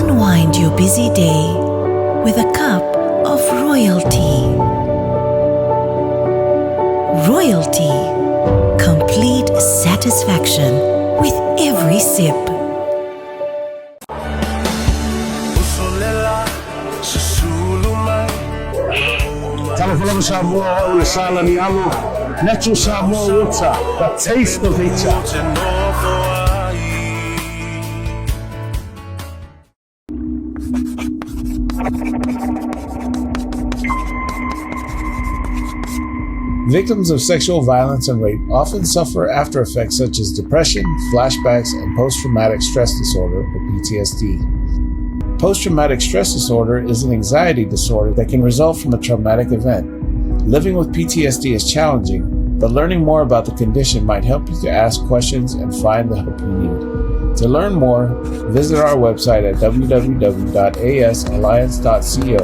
Unwind your busy day with a cup of royalty. Royalty. Complete satisfaction with every sip. Talofa lava Samoa, o au le Salani Alo, Natural Samoa Water, the taste of nature. Victims of sexual violence and rape often suffer after effects such as depression, flashbacks, and post traumatic stress disorder, or PTSD. Post traumatic stress disorder is an anxiety disorder that can result from a traumatic event. Living with PTSD is challenging, but learning more about the condition might help you to ask questions and find the help you need. To learn more, visit our website at www.asalliance.co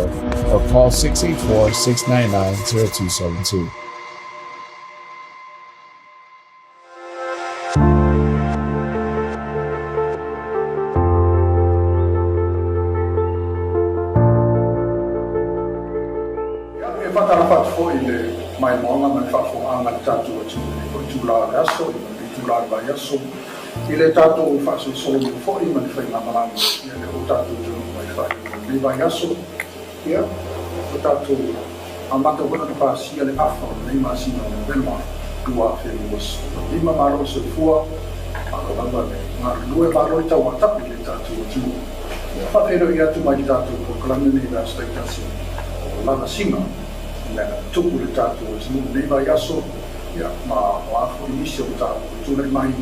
or call 684 699 0272. Ia, e faatalofa atu foi i le maimoaga ma le faafofogaaga a le tatou atunuu i lenei foi itula o le aso, i lenei itula o le vaiaso, i le tatou faasolosologa foi ma le faigamalaga, ia lea ua tatou taunuu mai faaiuga o lenei vaiaso. Ia, ua tatou amata foi ona pasia le afa o lenei masina o Novema 2025. Malo le soifua, malo lava le galulue, malo le tauatapu i le tatou atunuu. Ia, faafeiloai atu mai le tatou polokalame nei i le aso taitasi o Lavasiga, i le tupu i le tatou atunuu i lenei vaiaso, ia, ma o a foi nisi o mataupu e tulai mai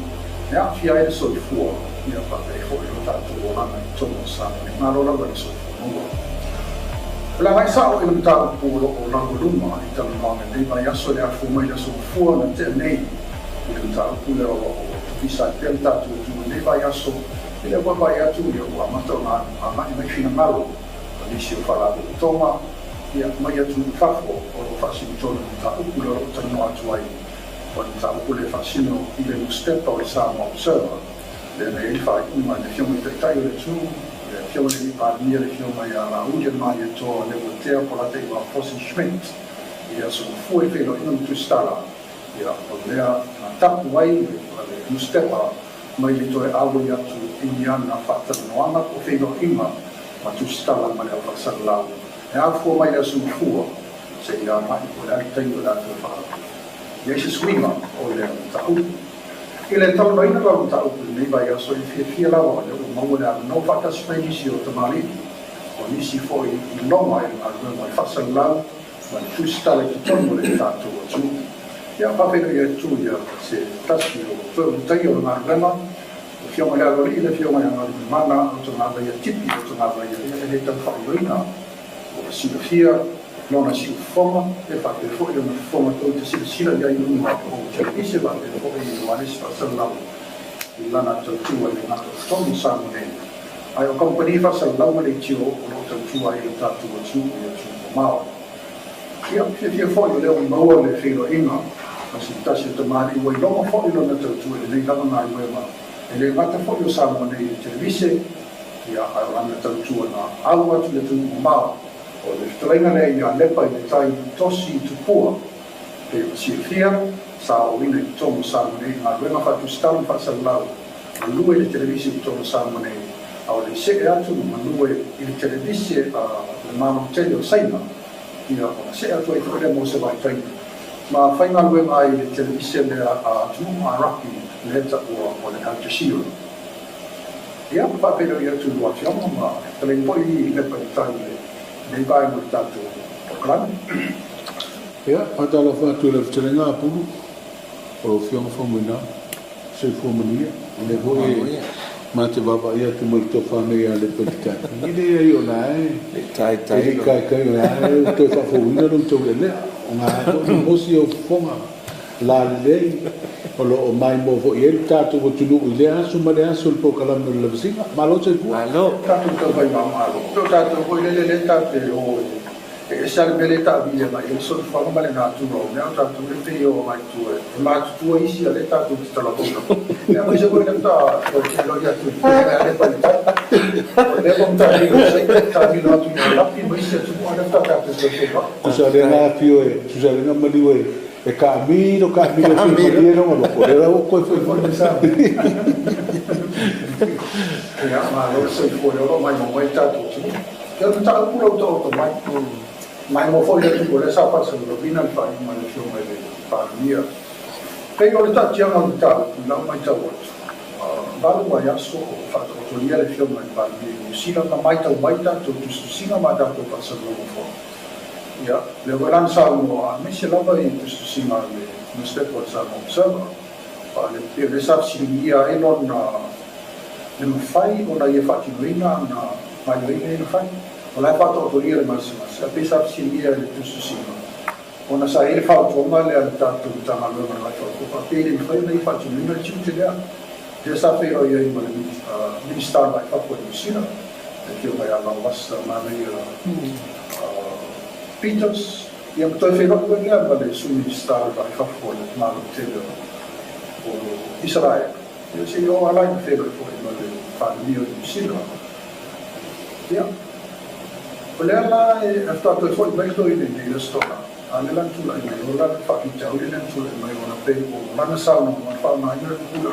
e aafia ai le soifua, ia, faapea ai foi lo tatou olaga i totonu o Samoa nei. Malo lava le soifua maua. O le agai sao i le mataupu o lo o laualuma i talanoaga i lenei vaiaso i le afua mai i le Aso Gafua na tea nei i le mataupu lea o lo o tofisa ai pea le tatou atunuu i lenei vaiaso, i le vaavaai atu ia ua amata ona agai mai finagalo o nisi o faalapotopotoga ia mai atunuu i fafo o lo o faasinotonu i le mataupu lea o lo o talanoa atu ai. O le mataupu lea e faasino i le nusipepa o le Samoa Observer, lea na i ai le faaiuga a le Afioga i le Taitai o le atunuu, le Afioga i le Alii Palemia, le Afioga ia Laauli Malietoa Leuatea Polataivao Fosi Schmidt, i le aso Gafua i feiloaiga ma Tusitala, ia o lea na tapu ai le nusipepa mai le toe auai atu i ni ana faatalanoaga po o feiloaiga ma Tusitala ma le au faasalalau e afua mai le aso Gafua seia agai po o le a le taimi o le a toe faa i ai se suiga o lea mataupu. I le talanoaina la o le mataupu i lenei vaiaso, e fiafia lava o lea ua maua le avanoa faatasi mai nisi o tamalii, o nisi foi i loma i le galuega o le faasalalau ma le tusitala i totonu o le tatou atunuu. Ia, faafeiloai atu ia se tasi o toe ulutaia o le galuega, le Afioga i le Aloalii, le Afioga ia Galumalemana Otogavaia Tipi Otogavaia, ia e le tau faailoina, ua silafia lona siufofoga, e faapea foi lona fofoga tou te silasila i ai i luga o televise faapea foi i ualesi faasalalau i lana tautua e le gata o totonu o Samoa nei, ae o kamupani faasalalau ma leitio o lo o tautua ai lo tatou atunuu i atunuu mamao. Ia, fiafia foi o lea ua maua le feiloaiga ma se tasi o tamalii ua iloga foi lona tautua i lenei lava galuega e le gata foi o Samoa nei i le televise, ia, ae o lana tautua na au atu i atunuu mamao. O le fetalaiga lea ia Lepa i le Tai Tosi Tupua, pei ona silafia, sa aoaoina i totonu o Samoa nei i galuega faatusitala ma faasalalau, galue i le televise i totonu o Samoa nei, a o le see atu ma galue i le televise a le Malo tele o Saina, ia, ona see atu ai foi lea mo se vaitaimi ma faigaluega ai i le televise lea a atunuu Arapi lea taua o le Al Jazeera. Ia, faafeiloai atu i lua afioga ma fetalaiga foi i Lepa i le Tai i lenei vaega o le tatou polokalame. Ia, faatalofa atu i lau fetalaiga Apulu, o lau Afioga Faumuina, soifua manuia. O lea foi e ma te vaavaai atu ma le tofa nei ia Lepa i le Tai, e leai o la e e le i taitai o la e toe faafouina lou taulealea. O ga foi mimosi o fofoga lalelei o lo o maimoa foi i ai le tatou atunuu i lea aso ma lea aso i le polokalame o le Lavasiga. Malo le soifua. Malo. Tatou tau fai malo. Po o tatou foi lele lea tatou te o e ese lava le mea lea e taavili agai i ai le soifuaga ma le natura o mea, o tatou lea pei e o agai i tua e matutua isi a o lea tatou te talavaula. Ia aemaise foi lea faatoa toe feiloai atu i le Lepa i le Tai. O lea ua taamilo i Saina, taamilo atu i Lapi ma isi atunuu, a o lea faatoa tatou toe feiloai. Tusa o lea na afio e, tusa o lea na maliu e, e taamilo, taamilo e fia malie lona loto, o lea la ua ou toe foi mai. Ia, malo le soifua, o lea o lo o maimoa mai le tatou atunuu. Ia, o le mataupu la ua taoto mai, maimoa foi le atunuu, o lea sa faasalalauina le faaiuga a le Afioga i le Palemia. Pei o le taatiaga o le mataupu i lau matau atu, 8 vaiaso o faataotolia le Afioga i le Palemia i Niu Sila ma matau mai tatou tusitusiga ma a tatou faasalalauga foi. Ia, lea foi la na saunoa, aemaise lava i tusitusiga a le nusipepa o le Samoa Observer, pei o lea sa fesiligia ai lona le mafai ona ia faatinoina ana gaoioiga ia na fai. O la e faataotolia le gasegase, ae pei sa fesiligia i le tusitusiga, Ona sa i ai le fautuaga lea a le tatou Matagaluega o le Vai Faaopoopo faapea e le mafai ona ia faatinoina le tiute lea, lea sa feiloai ai ma le Minisita o le Vai Fafo a Niu Sila, le Afioga ia Lauvasa Manaia Peters, ia ma toe feiloai foi lea ma le Sui Minisita o le Vai Fafo a le Malo Tele o Isaraelu, ia se i oo lava la ina feiloai foi ma le Palemia o Niu Sila. Ia, o lea la e faatoa toe foi mai le toeaina i nei Aso Toonai, a o lea la na tulai mai, o lana faafitauli lea na tulai mai ona pei o lana saunoaga na faaaogaina le pule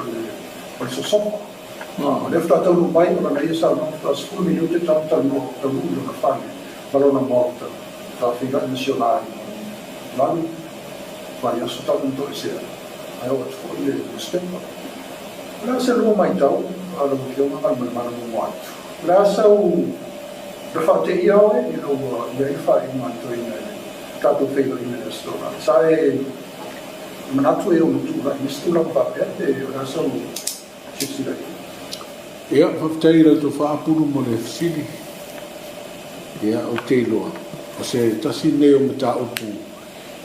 o le sosofa. O lea faatoa taunuu mai o lana ia saunoaga faatoa 10 minute talu talanoa taunuu i lona fale ma lona maota, faatoa feiloai ma si ona aiga i 8 vaiaso talu ona toesea, ae oo atu foi le nusipepa. O le a se lua matau a lau Afioga Galumalemana muamua atu? O le a sau le faateia oe ina ua i ai le faaiuga a le toeaina i le tatou feiloaiga i le Aso Toonai? Sa e manatu e ono tulai mai se tulaga faapea pe o le a sau silasila i ai? Ia, faafetai i la outou faapulu mo le fesili. Ia, ou te iloa, o se tasi lenei o mataupu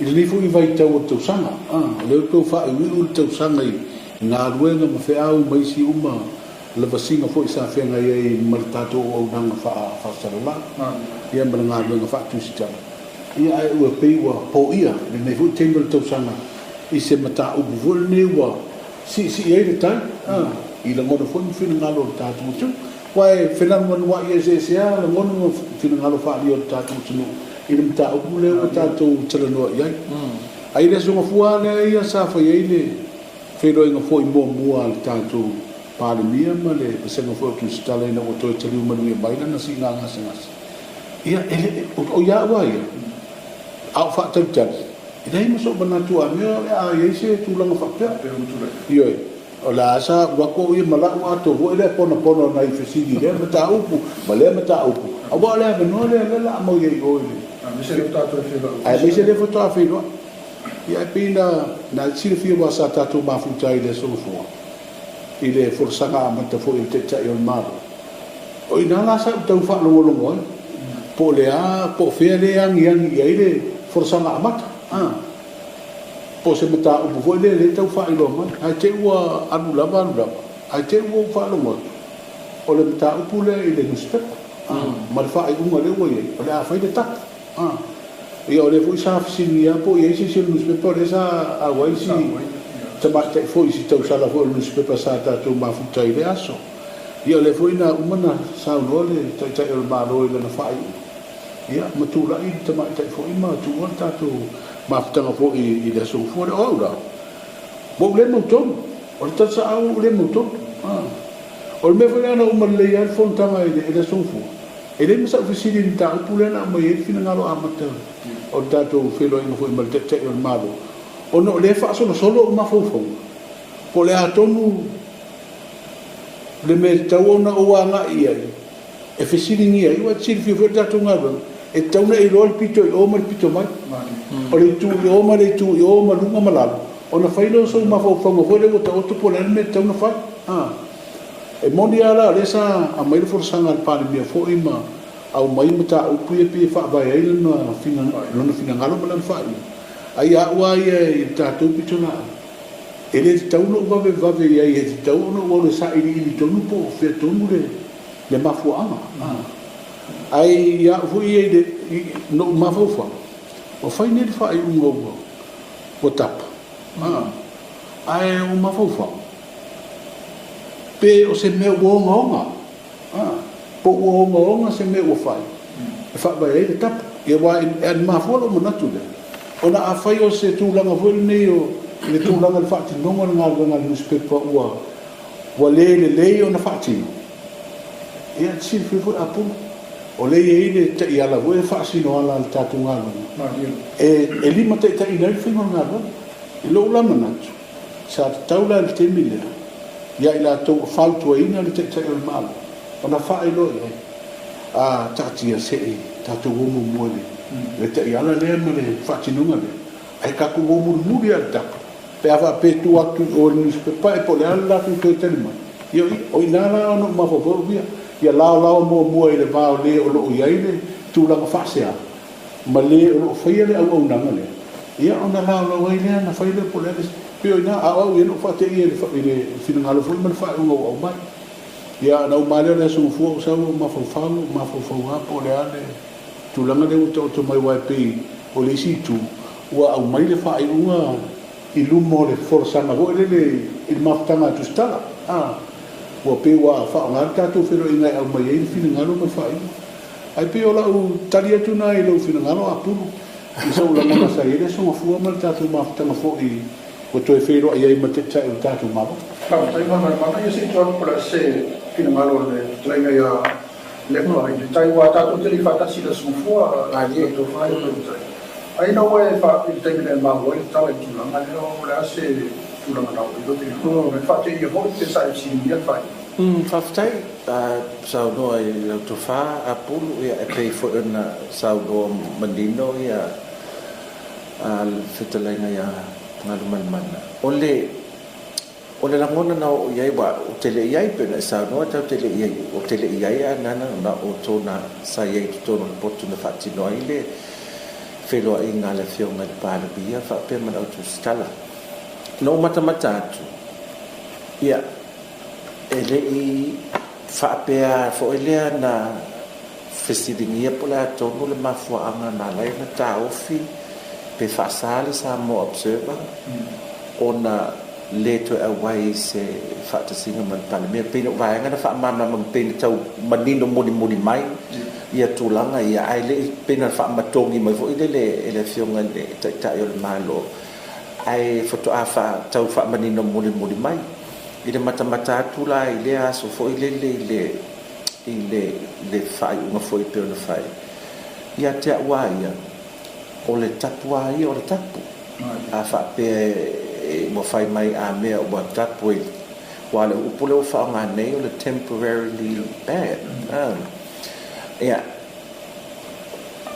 I lenei foi vaitau o le tausaga, o lea ua toe faaiuiu le tausaga i galuega ma feau ma isi uma lavasiga foi sa feagai ai ma le tatou auaunaga faasalalau, ia ma le galuega faatusitala. Ia ae ua pei ua poia lenei foi taimi o le tausaga i se mataupu foi lenei ua siisii ai le tai, i lagona foi ma finagalo o le tatou atunuu. Aua e fenanuanuai eseese lava lagona ma finagalo faaalia o le tatou atunuu i le mataupu lea ua tatou talanoa i ai. Ae i le Aso Gafua lava lea ia sa fai ai le feiloaiga foi muamua a le tatou Palemia ma le Vasega foi o Tusitala ina ua toe taliu manuia mai lana siiga gasegase. Ia, e le, o ia au lava ia, a o faatalitali, e leai ma sou manatu a mea o le a i ai se tulaga faapea. Ioe. O le a sa alu atu au ia ma la'u ato foi lea ponapona o nai fesili i lea mataupu ma lea mataupu, aua o le avanoa lea lea o le a aumai ai i o i le. Aemaise lea faatoa feiloai. Ia ae pei na na silafia aua sa tatou mafuta ai i le Aso Gafua i le folasaga amata foi a le Taitai o le Malo. O i ina la sa ou tau faalogologo ai po o le a po o fea lea e agiagi i ai le folasaga amata. Po o se mataupu foi lea lea e tau faailoa mai, ae te i ua alu lava alu lava, ae te i ua ou faalogo atu, o le mataupu lea i le nusipepa, ma le faaiuga lea ua i ai, o le a fai le tapu. Ia o lea foi sa fesiligia po o i ai se isi o le nusipepa, o lea sa auai si tamaitai foi i si tausala foi o le nusipepa sa tatou mafuta ai i lea aso. Ia o lea foi na uma na saunoa le Taitai o le Malo i lana faaiuga. Ia, ma tulai le tamaitai foi ma tuua le tatou mafutaga foi i le Aso Gafua lea. O au la, ua ou le mautonu. O le tala saao ua ou le mautonu. O le mea foi lea na uma lelei ai le fonotaga i le Aso Gafua, e leai ma sau fesili i le mataupu lea na aumai ai le finagalo amata o le tatou feiloaiga foi ma le Taitai o le Malo, ona o lea e faasolosolo ou mafaufauga, po o le a tonu le mea e tatau ona ou agai i ai. E fesiligia ai, aua e te silafia foi le tatou galuega, e tatau ona e iloa le pito i o ma le pito mai. O le itu i o ma le itu i o ma luga ma lalo, ona fai lea o sou mafaufauga foi lea ua taoto po o le a le mea e tatau ona fai. E moni lava la o lea sa aumai le folasaga a le Palemia foi ma aumai mataupu ia pei e faavae ai lona finagalo ma lana faaiuga. Ae ia au lava ia i le tatou pitolaau, e le tatau ona ou vavevave i ai, e tatau ona ou alu e sailiili tonu po o fea tonu le le mafuaaga. Ae ia au foi ia i le noʻu mafaufau, ua fai nei le faaiuga ua ua tapa. Ae ua mafaufau, pe o se mea ua ogaoga. Po ua ogaoga se mea ua fai e faavae ai le tapu. Ia aua e mafua lou manatu lea, ona afai o se tulaga foi lenei o le tulaga i le faatinoga o le galuega a le nusipepa ua ua le lelei ona faatino, ia e te silafia foi Apulu, o lea e i ai le taiala foi e faasino ala a le tatou galuega e e limataitaiina ai le faiga o le galuega. I lou la manatu, sa tatau la i le taimi lea ia i latou ua fautuaina le Taitai o le Malo ona faailoa i ai, a taatia se i tatou o muamua i le taiala lea ma le faatinoga lea, ae tatou o mulimuli lava i le tapu, pe a faapea e tuu atu i o i le nusipepa po o le a le latou toe tali mai. Ia o i ina la ona ou mafaufau au ia, ia laolao muamua i le va o le o lo o i ai le tulaga faasea ma le o lo o faia le auaunaga lea, ia ona laolao ai lea ona fai lea po o le a le isi. E pei o i ina, a o au ia na ou faateia i le finagalo foi ma le faaiuga ua aumai. Ia ona uma lava lea o le Aso Gafua ou sau ou mafaufau, ou mafaufau lava po o le a le tulaga lea ua taoto mai aua e pei o le isi itu ua aumai le faaiuga i luma o le folasaga foi lele i le mafutaga a Tusitala, a, ua pei ua faaaoga le tatou feiloaiga e aumai ai le finagalo ma le faaiuga. Ae pei o lau tali atu lena i lou finagalo Apulu, i sou lagona sa i ai le Aso Gafua ma le tatou mafutaga foi ua toe feiloai ai ma Taitai o le tatou Malo. Faafetai Galumalemana, ia se i tuu atu po o le a se finagalo o le fetalaiga ia Lepa i le tai aua tatou te le i faatasi i le Aso Gafua lau tofa i le tai. Ai ina ua e i le taimi na e maua ai le tala i le tulaga lea o le a se tulaga na oo i ai lou finagalo? E faateia foi pe sa e fesiligia le faaiuga? Faafetai saunoa i lau tofa Apulu, ia e pei foi ona saunoa manino ia le fetalaiga ia Galumalemana. O le o le lagona na oo i ai aua ou te le i ai pei ona e saunoa tatou te le i ai ou te le i ai ae nana na outou na sa i ai i totonu o le potu na faatino ai le feiloaiga a le Afioga i le Palemia faapea ma le au tusitala. Na ou matamata atu ia E le i faapea foi lea na fesiligia po o le a tonu le mafuaaga na ala ai ona taofi pe faasa le Samoa Observer ona le toe auai i se faatasiga ma le Palemia. E pei o vaega na faamalamalama ma pei na tau manino mulimuli mai ia tulaga ia, ae le i pei na faamatogi mai foi lele e le Afioga i le Taitai o le Malo, ae faatoa tau faamanino mulimuli mai. I le matamata atu la i lea aso foi lele i le, i le, le faaiuga foi e pei ona fai, ia te au a ia, o le tapu a ia o le tapu. A faapea e, ua fai mai a mea ua tapu e, aua o le upu lea ua faaaoga nei o le temporarily ban. A, ia,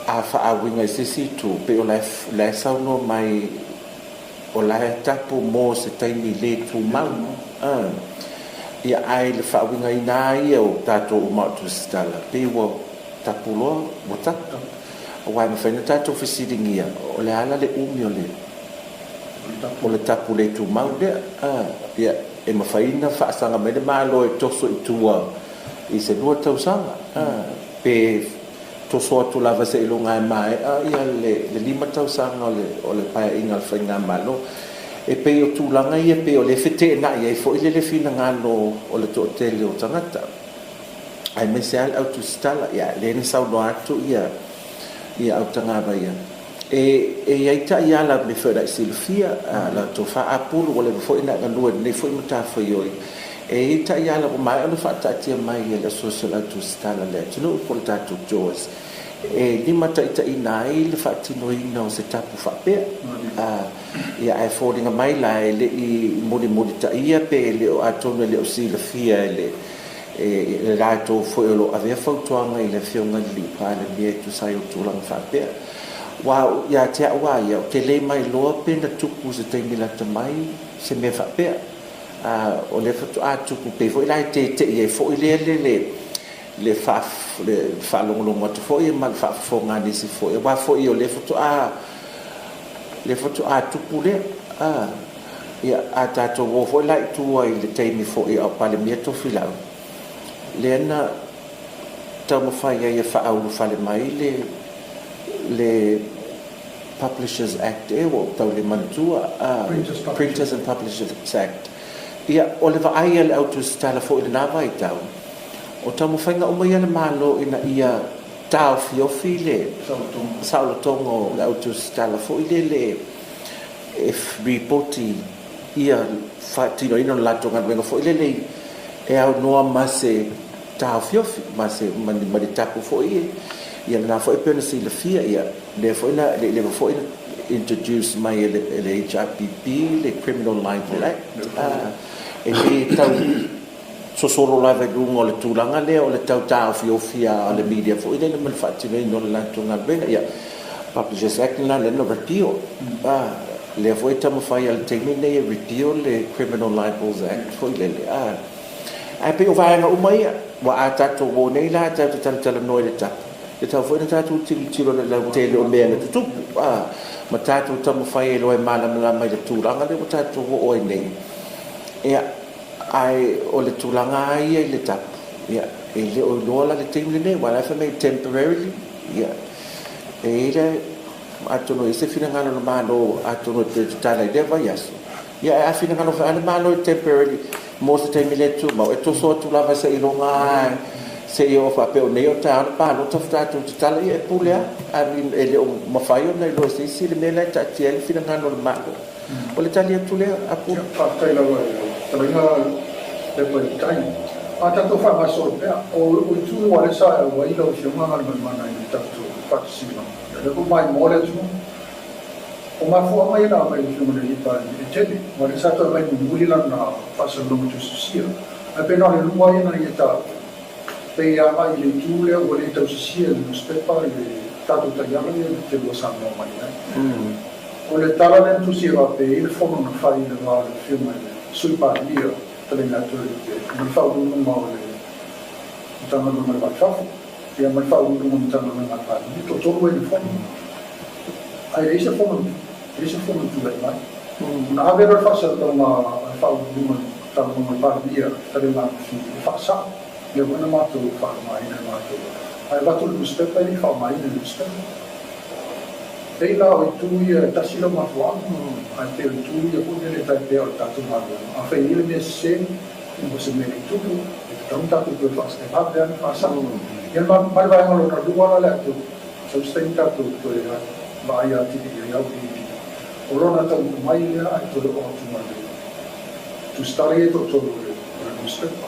a faauiga i se isi itu, pei o la e, la e saunoa mai O la e tapu mo se taimi le tumau. Ia, ae i le faauigaina lava ia o tatou uma o Tusitala, pei ua tapu loa, ua tapu. Aua e mafai ona tatou fesiligia, o le a la le umi o le, o le tapu le tumau lea? Ia, e mafai ona faasaga mai le Malo e toso i tua i se 2 tausaga, pe Toso atu lava seiloga e maea ia le 5 tausaga o le Paeaiga a le Faigamalo. E pei o tulaga ia pei o lea e feteenai ai foi le finagalo o le toatele o tagata, aemaise lava le au tusitala. Ia, lea na saunoa atu ia Autagavaia, e i ai taiala mea foi o le a e silafia, la outou faa-Apulu ua leva foi ona e galue i lenei foi matafaioi. E i ai taiala ua maea ona faataatia mai e le Asosi o le Au Tusitala a le atunuu po o le tatou JAWS e limataitaiina ai le faatinoina o se tapu faapea. Ia, ae foliga mai la e le i mulimulitaia pe le o atonu e le o silafia e le e latou foi o lo o avea fautuaga i le Afioga i le Alii Palemia e tusa ai o tulaga faapea. Aua ia te au lava ia, ou te le mailoa pe na tupu i se taimi lata mai se mea faapea. A o lea faatoa tupu, pei foi la e tete'i ai foi lea le le le faalogologo atu foi ma le faafofoga a nisi foi, aua foi o lea faatoa lea faatoa tupu lea. A ia, a tatou o foi la i tua i le taimi foi a o Palemia Tofilau, lea na taumafai ai e faaulufale mai le le Publishers Act ea ua ou tau le manatua, Printers and Publishers Act. Ia, o le vaai a le au tusitala foi i lena vaitau, O taumafaiga uma ia a le Malo ina ia taofiofi le saolotoga o le au tusitala foi lele e lipoti ia faatinoina o le latou galuega foi lele e aunoa ma se taofiofi ma se ma le tapu foi ia lena foi e pei ona silafia ia lea foi na le leva foi na introduce mai e le HRPP le Criminal Libel Act e le tau sosolo lava i luga o le tulaga lea o le tau taofiofi o le media foi lele ma le faatinoina o le latou galuega. Ia, Publishers Act lena lea na repeal. Lea foi e taumafai i le taimi lenei e repeal le Criminal Libels Act foi lele. Ae pei o vaega uma ia, ua a tatou o nei la tatou te talatalanoa i le tapu, e tatau foi ona tatou tilotilo i le lautele o mea na tutupu, ma tatou taumafai ai loa e malamalama i le tulaga lea ua tatou oo ai nei. Ia, Ae o le tulaga lava ia i le tapu, ia, e le o iloa la le taimi lenei, aua o la e fai mai temporarily, ia, e i ai le, atonu e i ai se finagalo o le Malo atonu e toe tatala i lea vaiaso, ia, ae a finagalo foi lava le Malo e temporarily mo se taimi le tumau, e toso atu lava seiloga lava seia oo faapea o nei o taeao le palota faatoa tatou tatala, ia e pule lava. I mean, e le o mafai ona iloa e se isi le mea la e taatia ai le finagalo o le Malo. O le tali atu lea, Apulu. Ia, faafetai lava i lau fetalaiga Lepa i le tai. A tatou faagasolo pea, o itu ua lea sa e auai lau Afioga Galumalemana i le tatou faatasiga, ia lea foi ua maimoa le atunuu. O mafuaaga ia na aumai e le Afioga i le Alii Palemia, e tele, aua lea sa toe aumai mulimuli lana faasalalauga tusitusia. Ae pe na o le lua ia na ia taua, pei e agai i le itu lea ua le tausisia e le nusipepa le tatou taiala ia na te lua saunoa mai ai. O le tala lea na tusi e faapea i le fono na fai i le va o le Afioga i le Sui Palemia, Fetalaiga ia Toelupe, ma le Faauluuluga o le Matagaluega o le Va i Fafo, ia ma le Faauluuluga o le Matagaluega a le Palemia, toatolu ai i le fono. Ae leai se fono, leai se fono na tulai mai. Ona ave lea o le faasalalauga a le Faauluuluga o le Matagaluega a le Palemia, Fetalaiga a Mafili, e faasao. Lea foi na matou faaaogaina e matou. Ae avatu i le nusipepa e le i faaaogaina e le nusipepa. Pei la o itu ia e tasi lau mafuaaga, ae pei o itu ia foi lele e tai pea o le tatou galuega. Afai e i ai le mea sese, o se mea le i tupu, e tatau ona tatou toe faasao, e vave lava ona faasao. Ia ma le vaega lona lua la le a toe sau se taimi tatou toe vaai atili i ai auiliili, o lona taunuu mai lea ae toe oo atu ma le tusitala ia e toatolu o le newspaper.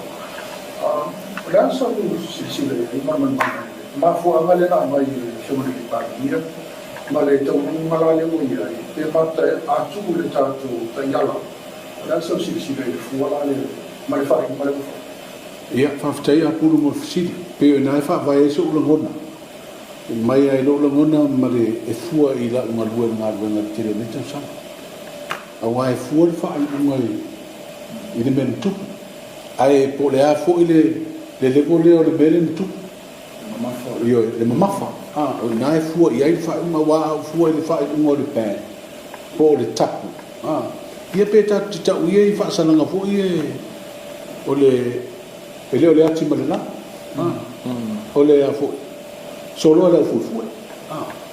O le a sau silasila i ai ma le manumanuga i le mafuaaga lea na aumai e le Afioga i le Palemia ma le taunuuga la lea ua i ai, pe mata a tuu i le tatou taiala, o le a sau silasila i le fua la lea ma le faaiuga lea ua fai? Ia, faafetai Apulu mo le fesili. Pei o i ina e faavae ai so'u lagona. Mai ai lou lagona ma le e fua i la'u galue i le galuega i le tele o nei tausaga. Aua e fua le faaiuga i le mea na tupu. Ae po o le a foi le level lea o le mea lea na tupu. Ioe, le mamafa. O i ina e fua i ai le faaiuga, aua a ou fua i le faaiuga o le ban, po o le tapu, ia pe tatou te tau ia i faasalaga foi ia o le, e le o le ati ma le la. O le a foi, soloa e le aufuefue.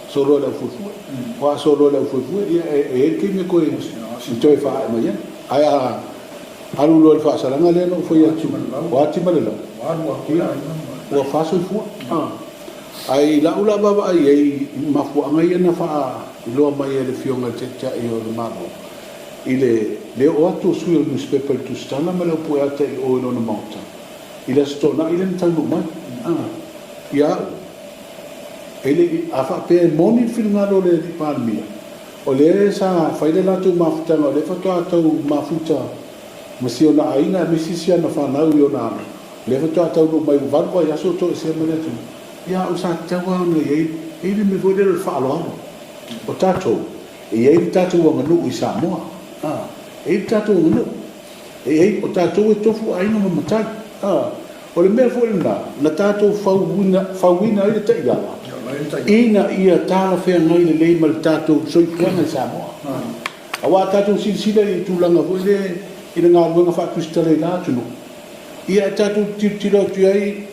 Soloa e le aufuefue. O a soloa e le aufuefue, ia e i ai le taimi e toe faaae mai ai. Ae a Alu loa i le faasalaga lea na ou fai atu, o ati ma le lau, ia, ua fa soifua. Ae i lau la vaavaai i ai i mafuaaga ia na faailoa mai e le Afioga i le Taitai o le Malo, i le le oo atu o sui o le nusipepa i le tusitala ma le aupueata i o i lona maota, i le Aso Toonai lea na taunuu mai. Ia au, e le i, a faapea e moni le finagalo o le Alii Palemia, O lea sa fai le latou mafutaga, o lea faatoa tau mafuta ma si ona aiga aemaise si ana fanau i ona alo, o lea faatoa taunuu mai ua valu vaiaso o toesea mai le atunuu. Ia au sa tatau lava ona i ai, e i ai le mea foi lele o le faaaloalo. O tatou, e i ai le tatou aganuu i Samoa. A, e i ai le tatou aganuu. E i ai, o tatou e tofu aiga ma matai. A, o le mea foi lena na tatou fauina, fauina ai le taiala, ina ia talafeagai lelei ma le tatou soifuaga i Samoa. Aua a tatou silasila i tulaga foi lea i le galuega faatusitala i la atunuu, ia e tatou tilotilo atu i ai,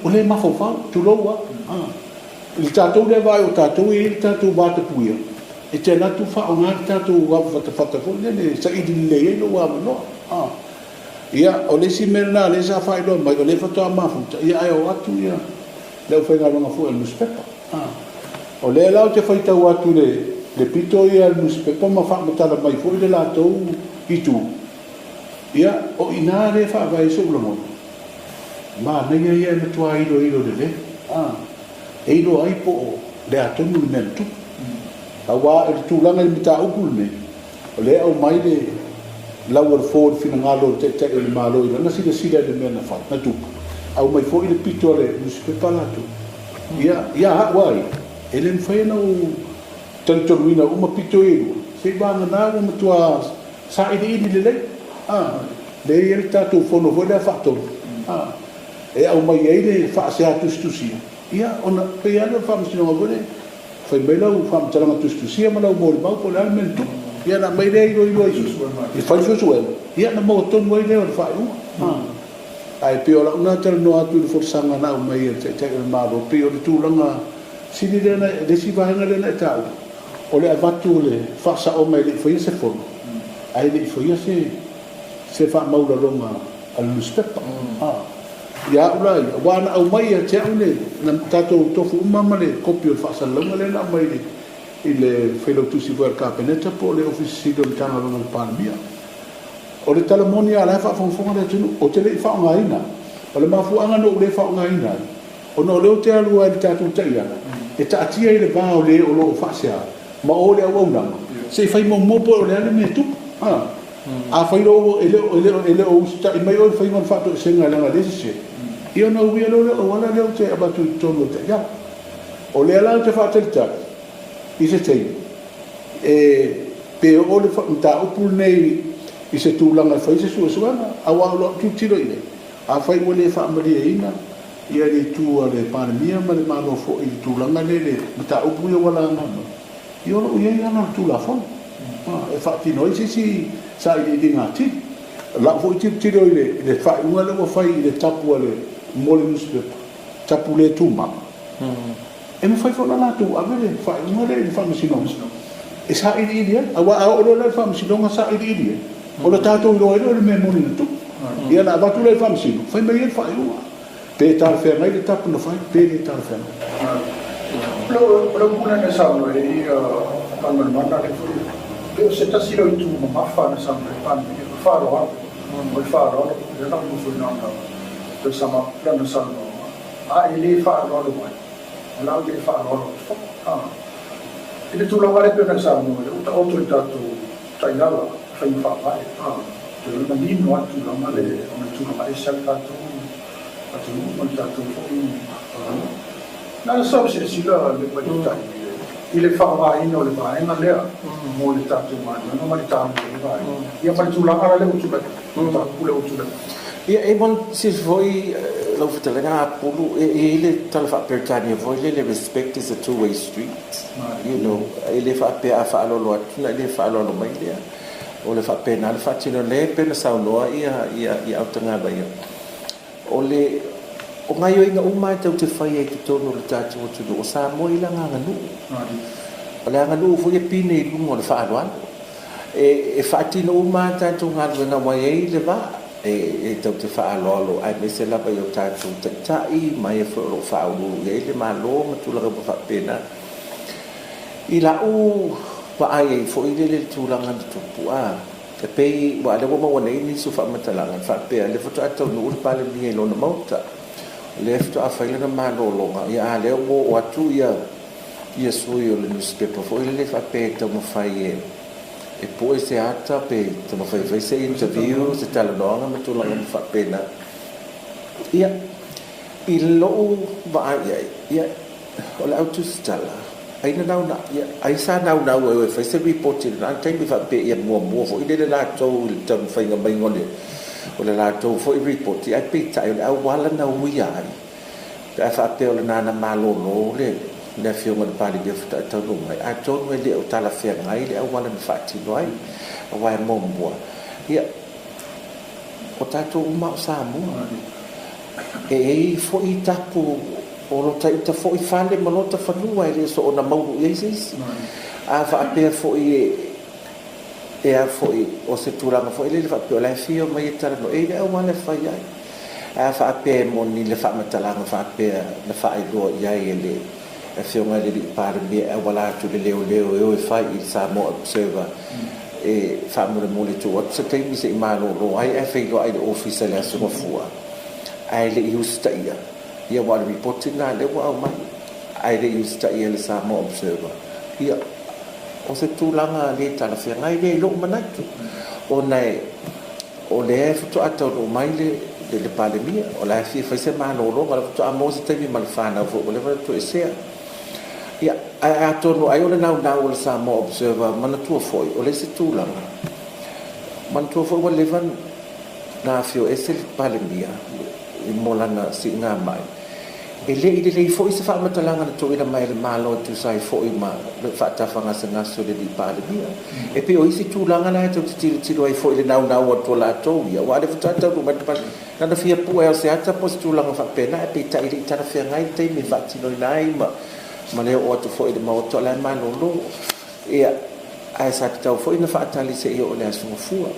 o le mafaufau, tulou lava. A, i le tatou lea vaai o tatou e i ai le tatou vatapuia, e te alu atu faaaoga le tatou ava fatafata foi lele e saili lelei ai lou avanoa. A. Ia, o le isi mea lena lea sa faailoa mai, o lea faatoa mafuta, ia ae o atu ia le aufaigaluega foi a le nusipepa. O lea la ou te faitau atu i le pito ia a le nusipepa ma faamatala mai foi le latou itu, ia, o i ina lea e faavae ai sou lagona, manaia ia e matua iloilo lelei, e iloa ai po o le a tonu le mea na tupu. Aua o le tulaga i le mataupu lenei, O lea e aumai le lau a le fo i le finagalo o le Taitai o le Malo i lana silasila i le mea na fai, na tupu, aumai foi le pito a le nusipepa latou. Ia, ia au lava ia, e le mafai ona ou talitonuina uma pito ia e lua, seivagana ua matua sailiili lelei, a, lea e i ai le tatou fono foi lea faatonu, a, e aumai ai le faasea tusitusia, ia, ona pei lava lea o le faamasinoga foi lea, Fai mai lau faamatalaga tusitusia ma lau molimau po o le a le mea na tupu. Ia ona aumai lea iloilo ai i i, fai le suesuega, ia ona maua tonu ai lea o le faaiuga. Ae pei o lau lena talanoa atu i le folasaga na aumai e le Taitai o le Malo, pei o le tulaga sili lea na, le isi vaega lea na e taua, o le avatu o le faasaoga e le i faia se fono, ae le i faia se se faamaualaloga a le nusipepa. Ia au la ia, aua na aumai ia te au le, na tatou tofu uma ma le kopi o le faasalalauga lea na aumai i le, i le Failautusi foi a le Kapeneta po o le Ofisa Sili o le Matagaluega a le Palemia. O le tala moni lava o la e faafogafoga le atunuu, ou te le i faaaogaina. O le mafuaaga na ou le faaaogaina ai, ona o lea ou te alu lava i le tatou taiala, e taatia i le va o le o lo o faasea ma o le auaunaga, se i fai muamua po o le a le mea e tupu. Afai loa e le o usitai mai oe i le faiga o le faatoesega leaga o lea e sese, ia ona uia loa lea o auala lea ou te avatu i totonu o le taiala. O lea la ou te faatalitali i se taimi e pe oo le mataupu lenei i se tulaga e fai se suesuega, aua o lau tilotilo i ai, afai ua le faamalieina ia le itu a le Palemia ma le Malo foi i le tulaga lea i le mataupu ia ua laga mai, Ia o lo o i ai ala o le Tulafono e faatino ai se isi sailiiliga atili. O lau foi tilotilo i le faaiuga lea ua fai i le tapu a le mo le nusipepa, tapu le tumau, e mafai foi ona latou ave le faaiuga lea i le Faamasinoga e sailiili ai. Aua a oo loa la i le Faamasinoga sailiili ai, ona tatou iloa ai lea o le mea moni na tupu. Ia ona avatu lea i le Faamasino, fai mai ai le faaiuga. Pe talafeagai le tapu na fai, pe le talafeagai. O le upu lea na saunoa ai Galumalemana lea foi, pei o se tasi lea o itu mamafa na saunoa ai le Palemia, o le faaaloalo. O le faaaloalo, lea na ou nofo i lana toe sama lana saunoaga, a e le faaaloalo mai, o le a ou le faaaloalo atu foi. I le tulaga lea pei ona e saunoa ai, ua taoto i tatou taiala, faiga faavae, toe manino lava le tulaga lea ona e tulaga ese lava le tatou atunuu ma le tatou foi aganuu. Na ala sau silasila le Taitai i le faaaogaina o le vaega lea mo le tatou galuega ma le taua o le vaega, ia ma le tulaga la lea ua tulai mai, le mataupu lea ua tulai mai. Ia, e mo le silafia foi lau fetalaiga Apulu, e i ai le tala faa-Peretania foi lele, respect is a two way street, you know, e le faapea a faaaloalo atu ona e le faaaloalo mai lea. O le faapena le faatino lea e pei ona saunoa ia Autagavaia. O le o gaioiga uma e tou te faia i totonu o le tatou atunuu, o Samoa i lana aganuu. O le aganuu foi e pine i luga o le faaaloalo. E faatino uma a tatou galuega ua i ai le va e tou te faaaloalo aemaise lava i o tatou taitai ma e foi o lo o faauluulu i ai le Malo ma tulaga uma faapena. I la'u vaai ai foi lele i le tulaga na tupu, a, e pei, aua o lea ua maua nei nisi o faamatalaga e faapea, o lea faatoa taunuu le Palemia i lona maota, o lea faatoa fai lana malologa, ia a o lea ua oo atu ia, ia sui o le nusipepa foi lele faapea e taumafai e, e pue se ata pe taumafai e fai se interview, se talanoaga ma tulaga uma faapena. Ia, i lou vaai i ai, ia, O le au tusitala, ai na nauna, ia, ai sa naunau ai e fai se ripoti i lena taimi faapea ia muamua foi lele latou i le taumafaiga maiga o le, o le latou foi ripoti, ae peitai o le auala na uia ai, pe a faapea o lena na malolo le, le Afioga i le Palemia faatoa taunuu mai, atonu e le o talafeagai le auala na faatino ai, aua e muamua, ia, o tatou uma o Samoa. E i ai foi tapu o lota ita foi fale ma lota fanua e le soona maulu i ai se isi. A faapea foi E a foi, o se tulaga foi lele faapea o la e fia omai e talanoa, e i le auala e fai ai. Ae a faapea e moni le faamatalaga faapea na faailoa i ai e le Afioga i le Alii Palemia e auala atu i le leoleo e o e fai i le Samoa Observer e faamolemole tuu atu se taimi se i malolo ai ae feiloai i le Ofisa i le Aso Gafua ae le i usitaia, ia aua o le ripoti lena lea ua aumai ae le i usitaia e le Samoa Observer. Ia, o se tulaga le talafeagai lea i lou manatu ona e O lea e faatoa taunuu mai le le Palemia, o la e fia fai se malologa, o la faatoa maua se taimi ma le fanau foi ua leva ona toesea. Ia, ae atonu ai o le naunau o le Samoa Observer, manatua foi, o le isi tulaga, manatua foi ua leva na afio ese le Palemia mo lana siigamai, E le i lelei foi se faamatalaga na tuuina mai e le Malo e tusa ai foi ma le faatafagasegase o le Alii Palemia. E pei o isi tulaga la e tou te tilotilo ai foi i le naunau atu o latou ia, aua o lea faatoa taunuu mai le Palemia, na ona fia pue lava o se ata po o se tulaga faapena, ae peitai e le i talafeagai le taimi e faatinoina ai ma ma le oo atu foi i le Maota o la e malolo. Ia, ae sa tatau foi ona faatali seia oo i le Aso Gafua.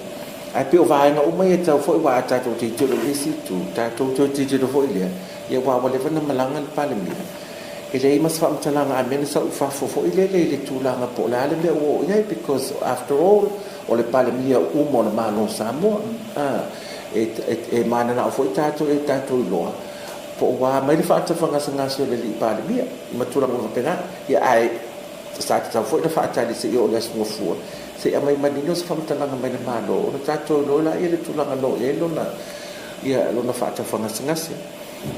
Ae pei o vaega uma ia e tatau foi, aua a tatou tilotilo i le isi itu, tatou toe tilotilo foi lea, ia aua ua leva ona malaga le Palemia, e leai ma se faamatalaga a mea na sau i fafo foi lele i le tulaga po o le a le mea ua oo i ai, because after all, o le Palemia uma o le Malo o Samoa. A, e, e, e mananao foi tatou ia tatou iloa po o ua a mai le faatafagasegase o le alii Palemia ma tulaga uma faapena. Ia, ae Sa tatau foi ona faatali seia oo i le Aso Gafua se i aumai manino se faamatalaga mai le Malo ona tatou iloa lea le tulaga o lo o i ai lona, ia, lona faataufagasegase.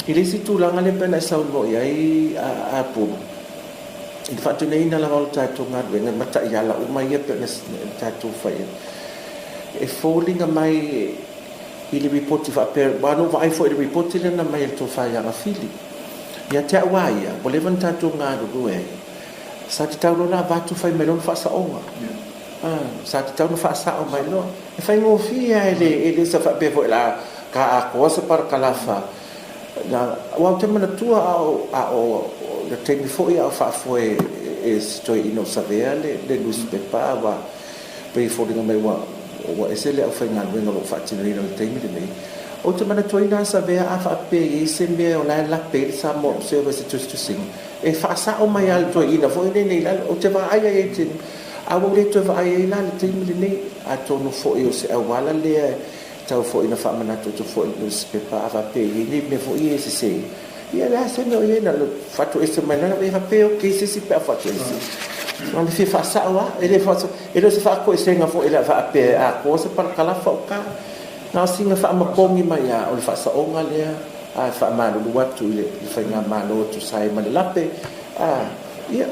I le isi tulaga lea pei ona e saunoa i ai a Apulu, i le faatuinaina lava o le tatou galuega ma taiala uma ia pei ona tatou faia, e foliga mai i le lipoti faapea, aua na ou vaai foi i le lipoti lea na aumai e le Tofa ia Gafili. Ia te au lava ia, ua leva ona tatou galulue ai, sa tatau loa ona avatu fai mai loa le faasaoga. Sa tatau ona faasao mai loa. E faigofie lava, e le, e le sa faapea foi o le a ta atoa se parakalafa. Na, aua ou te manatua a o, a o, le taimi foi a o faafoe e si toeaina o Savea le, le nusipepa, aua pei e foliga mai ua, ua ese le aufaigaluega o lo o faatinoina i le taimi lenei. Ou te manatuaina lava Savea a faapea e i ai se mea o la e lape ai le Samoa Observer i se tusitusiga, e faasao mai lava e le toeaina foi lenei i lalo. Ou te vaai ai i te, a ua ou le toe vaai ai la i le taimi lenei. Atonu foi o se auala lea e tau foi ina faamanatu atu foi i le nusipepa a faapea e i ai ni mea foi ia e sese. Ia o le a se mea o i ai na fatoese mai lalo ia faapea okay se isi pe a fatoese. Na o le fia faasao lava, e le faasao, e le o se faatoesega foi e le faapea e atoa se parakalafa o ka. Na o sina faamakogi mai lava o le faasaoga lea a e faamalulu atu i le faigamalo e tusa ai ma le lape, a ia,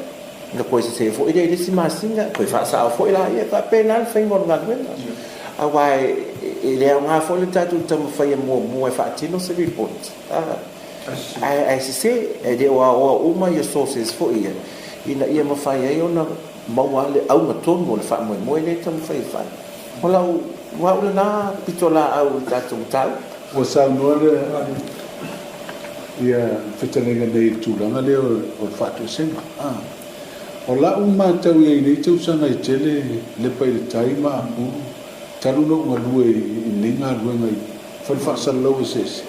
na toe sese foi lea i le isi masina, toe faasao foi laia, e faapena le faiga o le galuega. Aua e le aoga foi le tatou taumafai e muamua e faatino se report, ae sese, e le o aoa uma ia sources foi ia, ina ia mafai ai ona maua le auga tonu o le faamoemoe lea e taumafai e fai. O lau au lena pitolaau i le tatou mataupu. Ua saunoa le ia fetalaiga nei i le tulaga lea o le faatoesega. O lau matau i ai i nei tausaga e tele Lepa i le Tai ma Apulu talu ona ou galue i lenei galuega i fale faasalalau eseese,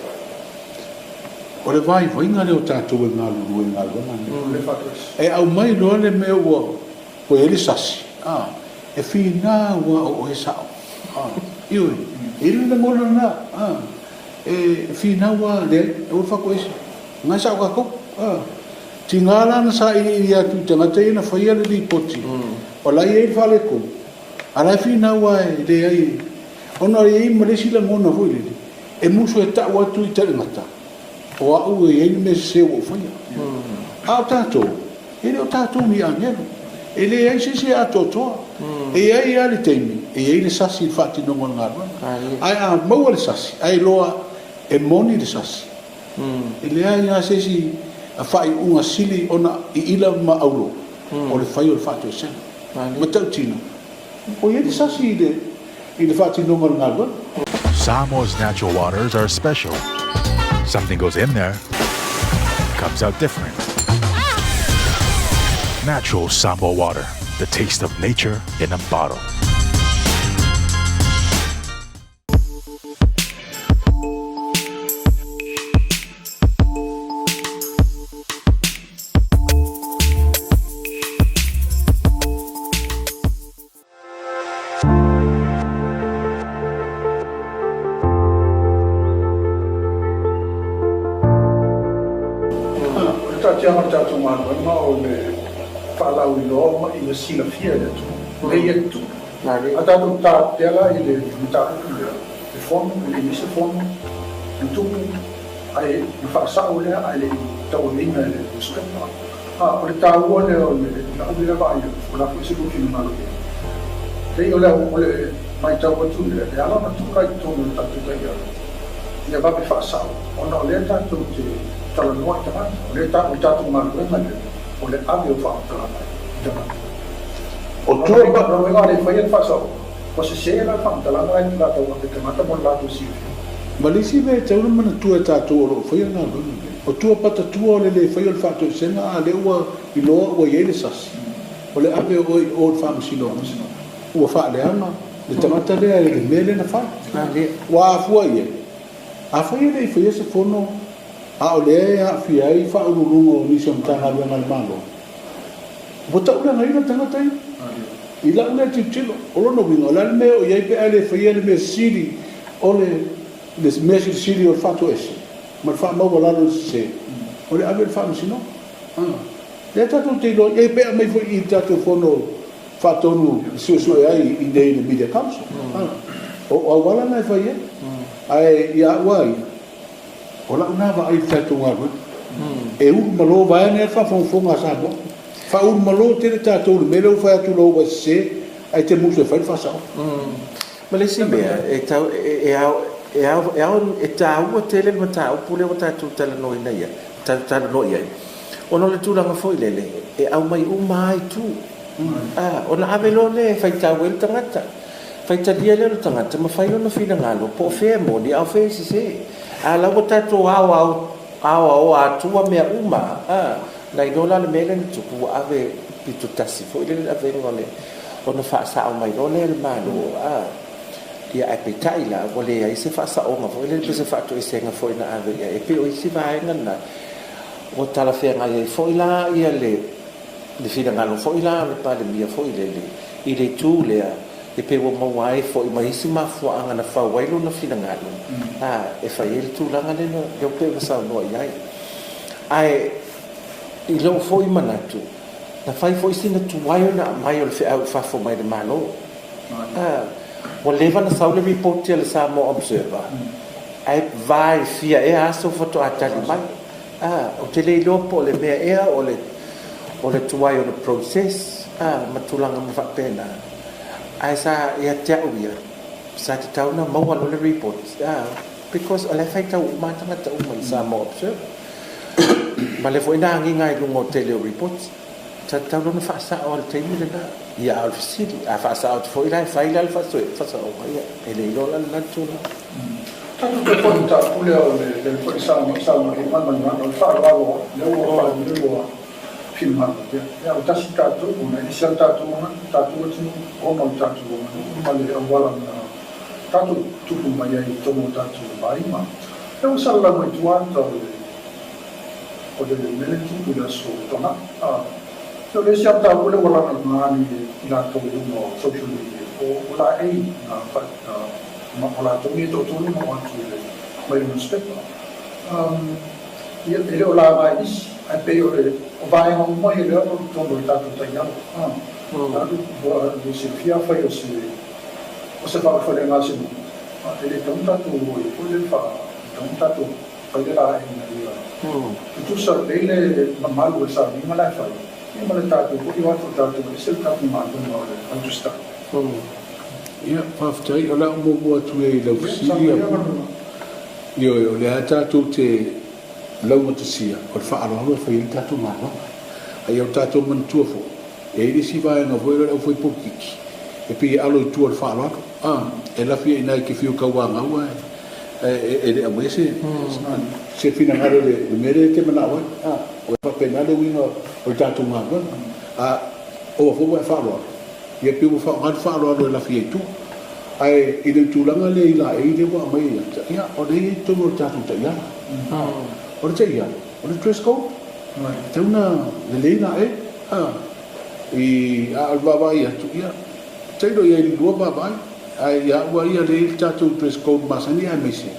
o le vaivaiga lea o tatou e galulue i galuega nei. E aumai loa le mea ua i ai le sasi, e finau lava o oe e sao. Ioe, e i ai le lagona lena, e finau lava, leai, aua le faatoese, o lena e sao tatou. Tiga la na sailiili atu i tagata ia na faia le lipoti, o la e i ai le faaletonu, a o la e finau lava e leai, ona e i ai ma le isi lagona foi lele, e musu e tau atu i tagata, o au e i ai le mea sese ua ou faia. A o tatou, e le o tatou ni agelu. E leai se isi e atoatoa. E i ai lava le taimi e i ai le sasi i le faatinoga o le galuega. Ae a maua le sasi, ae iloa e moni le sasi, e leai lava se isi faaiuga sili ona iila ma auro o le fai o le faatoesega. Matautina, ua i ai le sasi i le faatinoga o le galuega. Samoa's natural waters are special. Something goes in there, comes out different. Natural Samoa water, the taste of nature in a bottle. taatiaga o le tatou galuega o le faalauiloa ma ia silafia e le atunuu mea ia e tutupu. A tatou ta pea la i le mataupu lea, le fono, e le i i ai se fono na tupu, ae na faasao lea ae le i tauaveina e le nusipepa. A o le taua lea o le lau lea vaai atu, o le a foi se lua finagalo i ai. Pei o le o le matau atu lea, e ala ona tuka i totonu o le tatou taiala ia vave faasao, ona o lea tatou te talanoa i tagata, o lea o le tatou galuega lea o le ave o faamatalaga i tagata. O tua pa. O lona uiga a le faia le faasaoga, ua sese la le faamatalaga la e latou ave i tagata mo le latou silafia. Ma le isi mea e tatau ona manatua e tatou o lo o faia galuega nei, o tua patatua o le le faia o le faatoesega a lea ua iloa ua i ai le sasi, o le ave o oe i o i le faamasinoga, ua faaleaga le tagata lea i le mea lea na fai. Ua afua i ai? Afai e le i faia se fono a o lea e aafia ai faauluuluga o nisi o Matagaluega a le Malo, Ua tauleagaina tagata ia. I lau lea tilotilo, o lona uiga, o le a le mea e oo i ai pe a le faia le mea sili o le le mea silisili o le faatoese ma le faamaualalo i le sese, o le ave i le faamasinoga. A. Lea tatou te iloa i ai pe aumai foi i le tatou fono faatonu e suesue ai i inei i le Media Council. A. O auala na e fai ai. Ae ia au lava ia, O lau na vaai i le tatou galuega. E ulu malo vaeane le faafogafoga a Samoa. Faaulu malo tele tatou i le mea lea ua fai atu loa ua e sese ae te musu e fai le faasaoga. Ma le isi mea, e tau, e ao, e ao, e ao, e taua tele le mataupu lea ua tatou talanoaina ia, tatou talanoa i ai, ona o le tulaga foi lele, e aumai uma lava itu. A, ona ave loa lea e faitau ai le tagata. Faitalia lea o le tagata ma fai lona finagalo po o fea e moni a o fea e sese. A la ua tatou aoao aoaoa atua mea uma a, na iloa la le mea lea na tupu ua ave pito tasi foi lele le avega o le ona faasao mai loa lea e le Malo a. Ia ae peitai la ua leai se faasaoga foi lele pe se faatoesega foi na ave i ai. E pei o isi vaega na ua talafeagai ai foi la ia le le finagalo foi la o le Palemia foi lele i le itu lea, e pei ua maua ai foi ma isi mafuaaga na fau ai lona finagalo, a, e fai ai le tulaga lea na, lea pei ona saunoa i ai. Ae i lou foi manatu, na fai foi sina tuai ona aumai o le feau i fafo mai le Malo. A, ua leva ona sau le ripoti a le Samoa Observer, ae va i fia ea aso faatoa tali mai. A, ou te le iloa po o le mea ea o le, o le tuai o le process, a, ma tulaga uma faapena. Ae sa, ia te au ia, sa tatau ona maua loa le report, a, because o la e faitau uma lava tagata uma i le Samoa Observer. Ma lea foi na agiga ai i luga o le tele o reports. Sa tatau loa ona faasao lava i le taimi lena. Ia, a o le fesili, a faasao atu foi la e fai la le faasaoga, ia, e le iloa la lena tulaga. Tatou toe foi i le mataupu lea o le lea foi saunoa saunoa i ai Manumanuana, o le faaaloalo lea ua faaali le lua finagalo ia, ia ua tasi tatou ona e ese lava le tatou aganuu, tatou atunuu ona o le tatou aganuu ma le auala na tatou tupu mai ai i totonu o tatou aiga. Lea ua salalau mai tua ata o le o le mea lea na tupu i le aso Toanai. O le isi lava mataupu lea ua lagalaga nei e i latou i luga o social media, o laei na o latou nei e toatolu na oo atu i le mai le nusipepa. Ia, e le o laga e nisi, ae pei o le o vaega uma ia lea o lo o i totonu o le tatou taiala. Alu, ua silafia afai o se o se faaofalega a se nuu, e le tatau ona tatou o ai foi lea faa, e tatau ona tatou fai le laei ina ia tutusa lelei le mamalu o le sauniga la e fai, ia ma le tatou foi o atu o tatou e ese le tatou galuega o le autusitala. Ia, faafetai. O le a ou muamua atu ia i lau fesili, Apulu. Ioe, o lea tatou te laugatasia, o le faaaloalo e fai ai le tatou galuega. A ia o tatou manatua foi, e i ai le isi vaega foi lea o le aufaipolokiki, e pei e alo i tua o le faaaloalo. A, e lafi ai i ina e te fiu e tauanau ae e le aumaia se se finagalo i le mea lea e te manao ai. A, e faapena le uiga o le tatou galuega. A oa foi ua e faaaloalo, ia pei ua faaaoga le faaaloalo e lafi ai i tua. Ae i le tulaga lea i laei lea ua aumai ia te, ia, o lea e i ai i totonu o le tatou taiala. O le taiala, o le dress code. E tatau ona lelei laei. A, i, a o le vaavaai atu, ia, tailo i ai i le lua vaavaai. Ae ia au lava ia lea e i ai le tatou dress code masani aemaise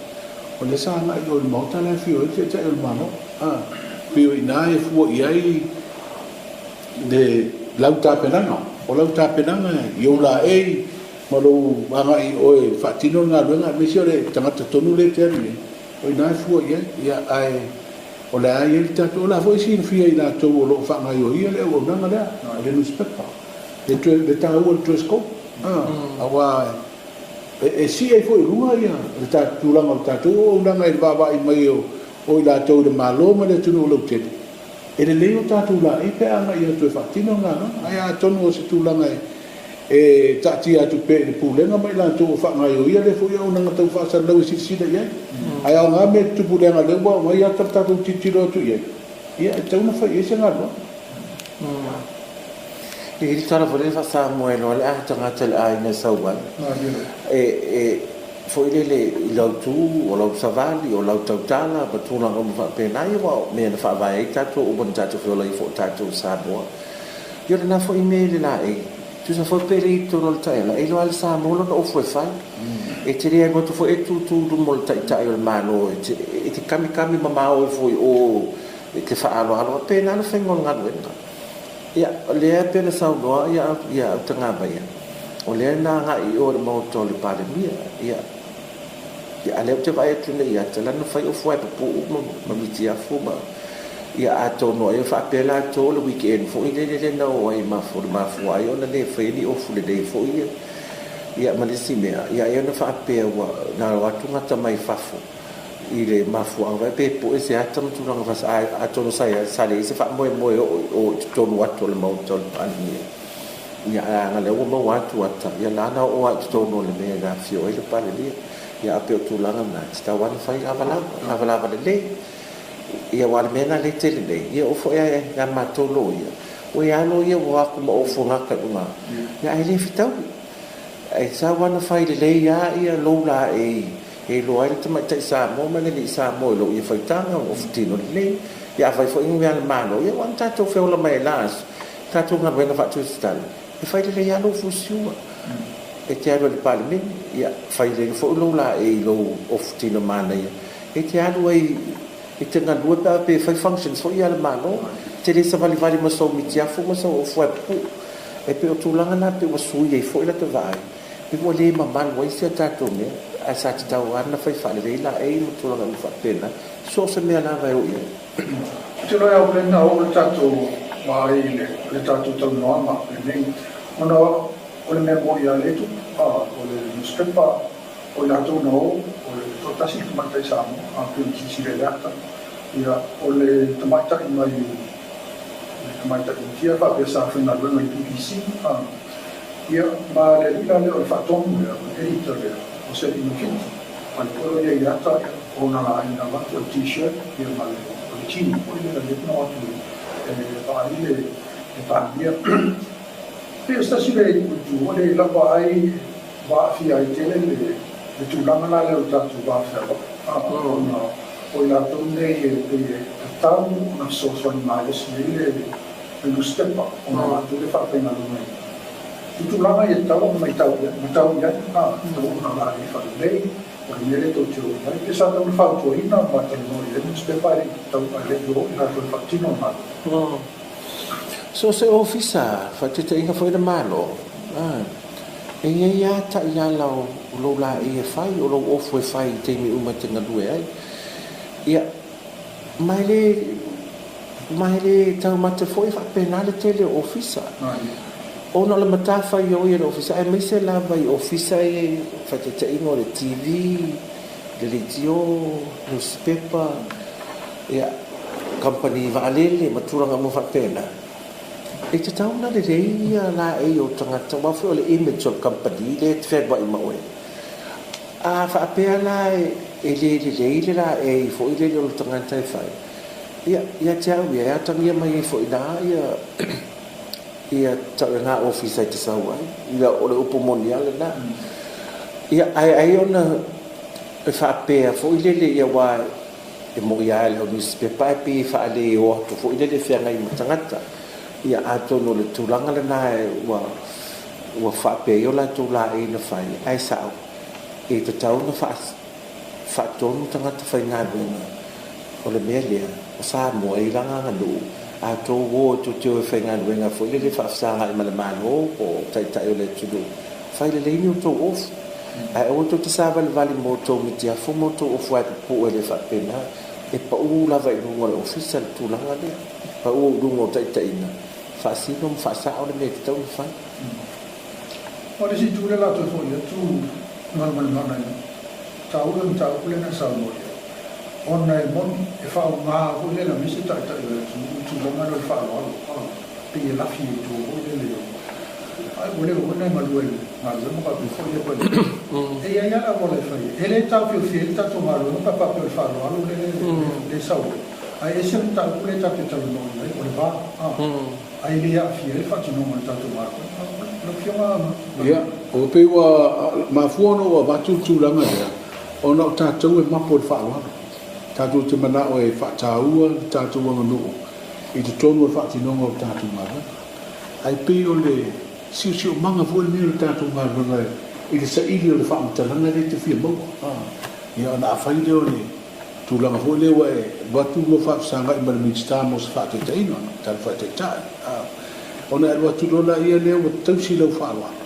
o lea sa agai i o i le Maota la e afio ai le Taitai o le Malo. A, Pei o i ina e fua i ai le lau tapenaga. O lau tapenaga i ou laei ma lou agai i oe e faatino le galuega aemaise o le tagata tonu lea e te alu i ai, o i ina e fua i ai. Ia, ae o le a i ai le tatou, o la foi e silafia e i latou o lo o faagaoioia le auaunaga lea, le nusipepa, le, le taua o le dress code, aua e sii ai foi i luga ia le tulaga o le tatou auaunaga i le vaavaai mai o i latou i le Malo ma le atunuu lautele. E lelei o tatou laei pe a agai atu e faatino le galuega, ae atonu o se tulaga e taatia atu pea i le Pulega ma i latou o faagaoioia lea foi auaunaga tau faasalalau e silasila i ai. Ae aoga mea e tutupu leaga o lea ua aumai ata ma tatou tilotilo atu i ai, ia e tatau ona fai i ai se galuega. E i ai le tala foi lele faa-Samoa e iloa le a tagata i le aiga e sau ai. E foi lele i lau tu, o lau savali, o lau tautala ma tulaga uma faapena, ia aua o mea na faavae ai tatou uma na tatou feola ifo o tatou i Samoa. Ia o lena foi mea i le laei, tusa foi pe le i totonu o le taiala, e iloa lava e le Samoa lona ofu e fai. E te le alu atu foi e tutu i luma o le Taitai o le Malo e te kamikami mamao ai foi i o e te faaaloalo, e pena le faiga o le galuega. Ia, o lea e pei ona saunoa ia ia Autagavaia, o lea na agai i o i le maota o le Palemia, ia, ia a o lea ou te vaai atu nei ia te lana fai ofu lava e pupuu ma, ma mitiafu ma, ia atonu ai o faapea latou o le weekend foi lele lea na o ai ma mafua ai ona le faia ni ofu lelei foi ia, ia ma le isi mea, ia ai ona faapea ua na o atu gata mai fafo. I le mafuaaga foi pe pue se ata ma tulaga fas ae atonu sa i sa leai se faamoemoe oo i o i totonu atu o le maota o le Palemia. Ia ae aga lea ua maua atu ata, ia la na oo lava i totonu o le mea na afio ai le Palemia. Ia ae pei o tulaga na, e tatau lava ona fai lavalava, lavalava lelei. Ia aua o le mea lena lea e tele nei, ia oo foi lava ia matou loia, ua i ai lava loia ua o atu ma ofu gata i luga, ia ae le fetaui. Ae tatau lava ona fai lelei lava ia lou laei E iloa ai le tamaitai Samoa ma le alii Samoa i lou ia faitaga, ua ofutino lelei. Ia afai foi ni mea a le Malo, ia ua na tatou feola mai ai la aso, tatou galuega faatusitala, e fai lelei lava lou fusiua. E te alu ai i le Palemene, ia fai lelei foi lou laei i lou ofutino manaia. E te alu ai e te galue pe a pe fai functions foi ia a le Malo. E te le savalivali ma sou mitiafu ma sou ofu ae pupuu. E pei o tulaga na pei ua sui ai foi lata vaai. E ua le mamalu ai si a tatou mea, ae sa tatau lava ona fai faalelei laei ma tulaga uma faapena, so o se mea lava e oo i ai. Ou te iloa e ao pea ona oo le tatou vaai i le tatou talanoaga lenei, ona o le mea moni lava lea e tupu, o le nusipepa, o i latou na o, o le toatasi le tamaitai Samoa, a pei ona silasila i le ata, ia, o le tamaitai mai le tamaitai Initia faapea sa faigaluega i le BBC, Ia, ma le alii la lea o le faatonu lea, o le editor lea, o se alii mai Fiti. Ma le polo ia i ata, ia, o ona laei na avatu o le t-shirt, ia, ma le, o le jean foi lea lea na o atu e vaai le, le Palemia. Pei o se tasi lea itu o le lava ai ua aafia ai tele le, le tulaga la lea o le tatou va fealoai, ona o i latou nei e pei e tatau ona fesoasoani malosi ai le, le nusipepa ona latou le faafaigaluegaina. I tulaga ia tatau ona matau i ai, matau i ai, a, tatau ona laei faalelei, o le mea lea tou te o i ai. Pe sa tatau ona fautuaina ma talanoa i ai le nusipepa ae le i tatau ae le i o i latou e faatino le galuega. So o se ofisa, faataitaiga foi le Malo, a, e i ai lava taiala o lou laei e fai, o lou ofu e fai i taimi uma e te galue ai. Ia, ma e le Ma e le taumate foi e faapena le tele o ofisa. Ona o le matafaioi a le ofisa, aemaise lava i ofisa ia i faataitaiga o le TV, le leitio, nusipepa, ia, kamupani vaalele ma tulaga uma faapena, e tatau ona lelei ia laei o tagata, aua foi o le image o le kamupani lea e te fealuai ma oe. A faapea la e le lelei le laei foi lele o le tagata e fai, Ia, ia te au ia, e atagia mai ai foi i ina ia, ia tauega ofisa e te sau ai. Ia, o le upu moni lava lena. Ia, ae ai ona e faapea foi lele, ia aua e moni lava e le au nusipepa ae pei e faale o atu foi lele e feagai ma tagata. Ia, atonu o le tulaga lena ua, ua faapea ai o latou laei na fai, ae sao, e tatau ona faa, faatonu tagata faigaluega. O le mea lea, o Samoa e i lana aganuu, a outou o e tou te o e faigaluega foi lele faafesagai ma le Malo po o Taitai o le atunuu, fai lelei ni outou ofu. Ae aua tou te savalivali ma outou mitiafu ma outou ofu ae pupuu e le faapena. E pau lava i luga o le ofisa le tulaga lea. Pau i luga o taitaiga, faasino ma faasao le mea e tatau ona fai. O le isi itu lea o le a toe foi atu Galumalemana i le taua le mataupu lea na e saunoa i ai, ona e moni e faaaoga foi lea aemaise taitai o le atunuu i tulaga lea o le faaaloalo, pei e lafi ai i tua foi lele ai ua leva foi ona e galue i le galuega faapea foi lea koe. E i ai lava le auala e fai ai. E le taofiofia ai le tatou galuega pe a faapea o le faaaloalo lea e sau ai. Ae ese le mataupu lea tatou te talanoa i ai, o le va, ae le aafia ai le faatinoga o le tatou galuega. Lau Afioga. Ia, ua pei ua mafua ona ou avatu le tulaga lea, ona o tatou e mapo i le faaaloalo. Tatou te manao e faataua le tatou aganuu i totonu o le faatinoga o le tatou galuega. Ae pei o le siosiomaga foi lenei o le tatou galuega i le saili o le faamatalaga lea e te fia maua. Ia ona afai lea o le tulaga foi lea ua e alu atu lua faafesagai ma le Minisita mo se faataitaiga, tala faataitai, ona e alu atu loa laia lea ua tausi lau faaaloalo,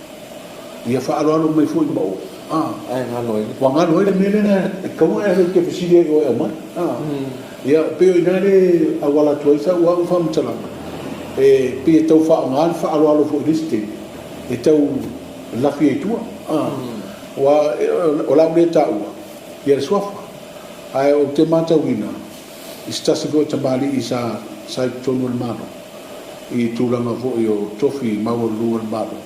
ia faaaloalo mai foi ma oe, Ae galo ai. Ua galo ai le mea lea e tatau ona e te fesili ai i o e aumai. Ia, pei o i ina lea e auala atu ai sau au faamatalaga, e pei e tau faaaoga le faaaloalo foi i le isi taimi, e tau lafi ai i tua. Aua o le a ou le taua ia le suafa. Ae ou te matauina i se tasi foi o tamalii sa sa i totonu o le Malo, i tulaga foi o tofi maualuluga o le Malo,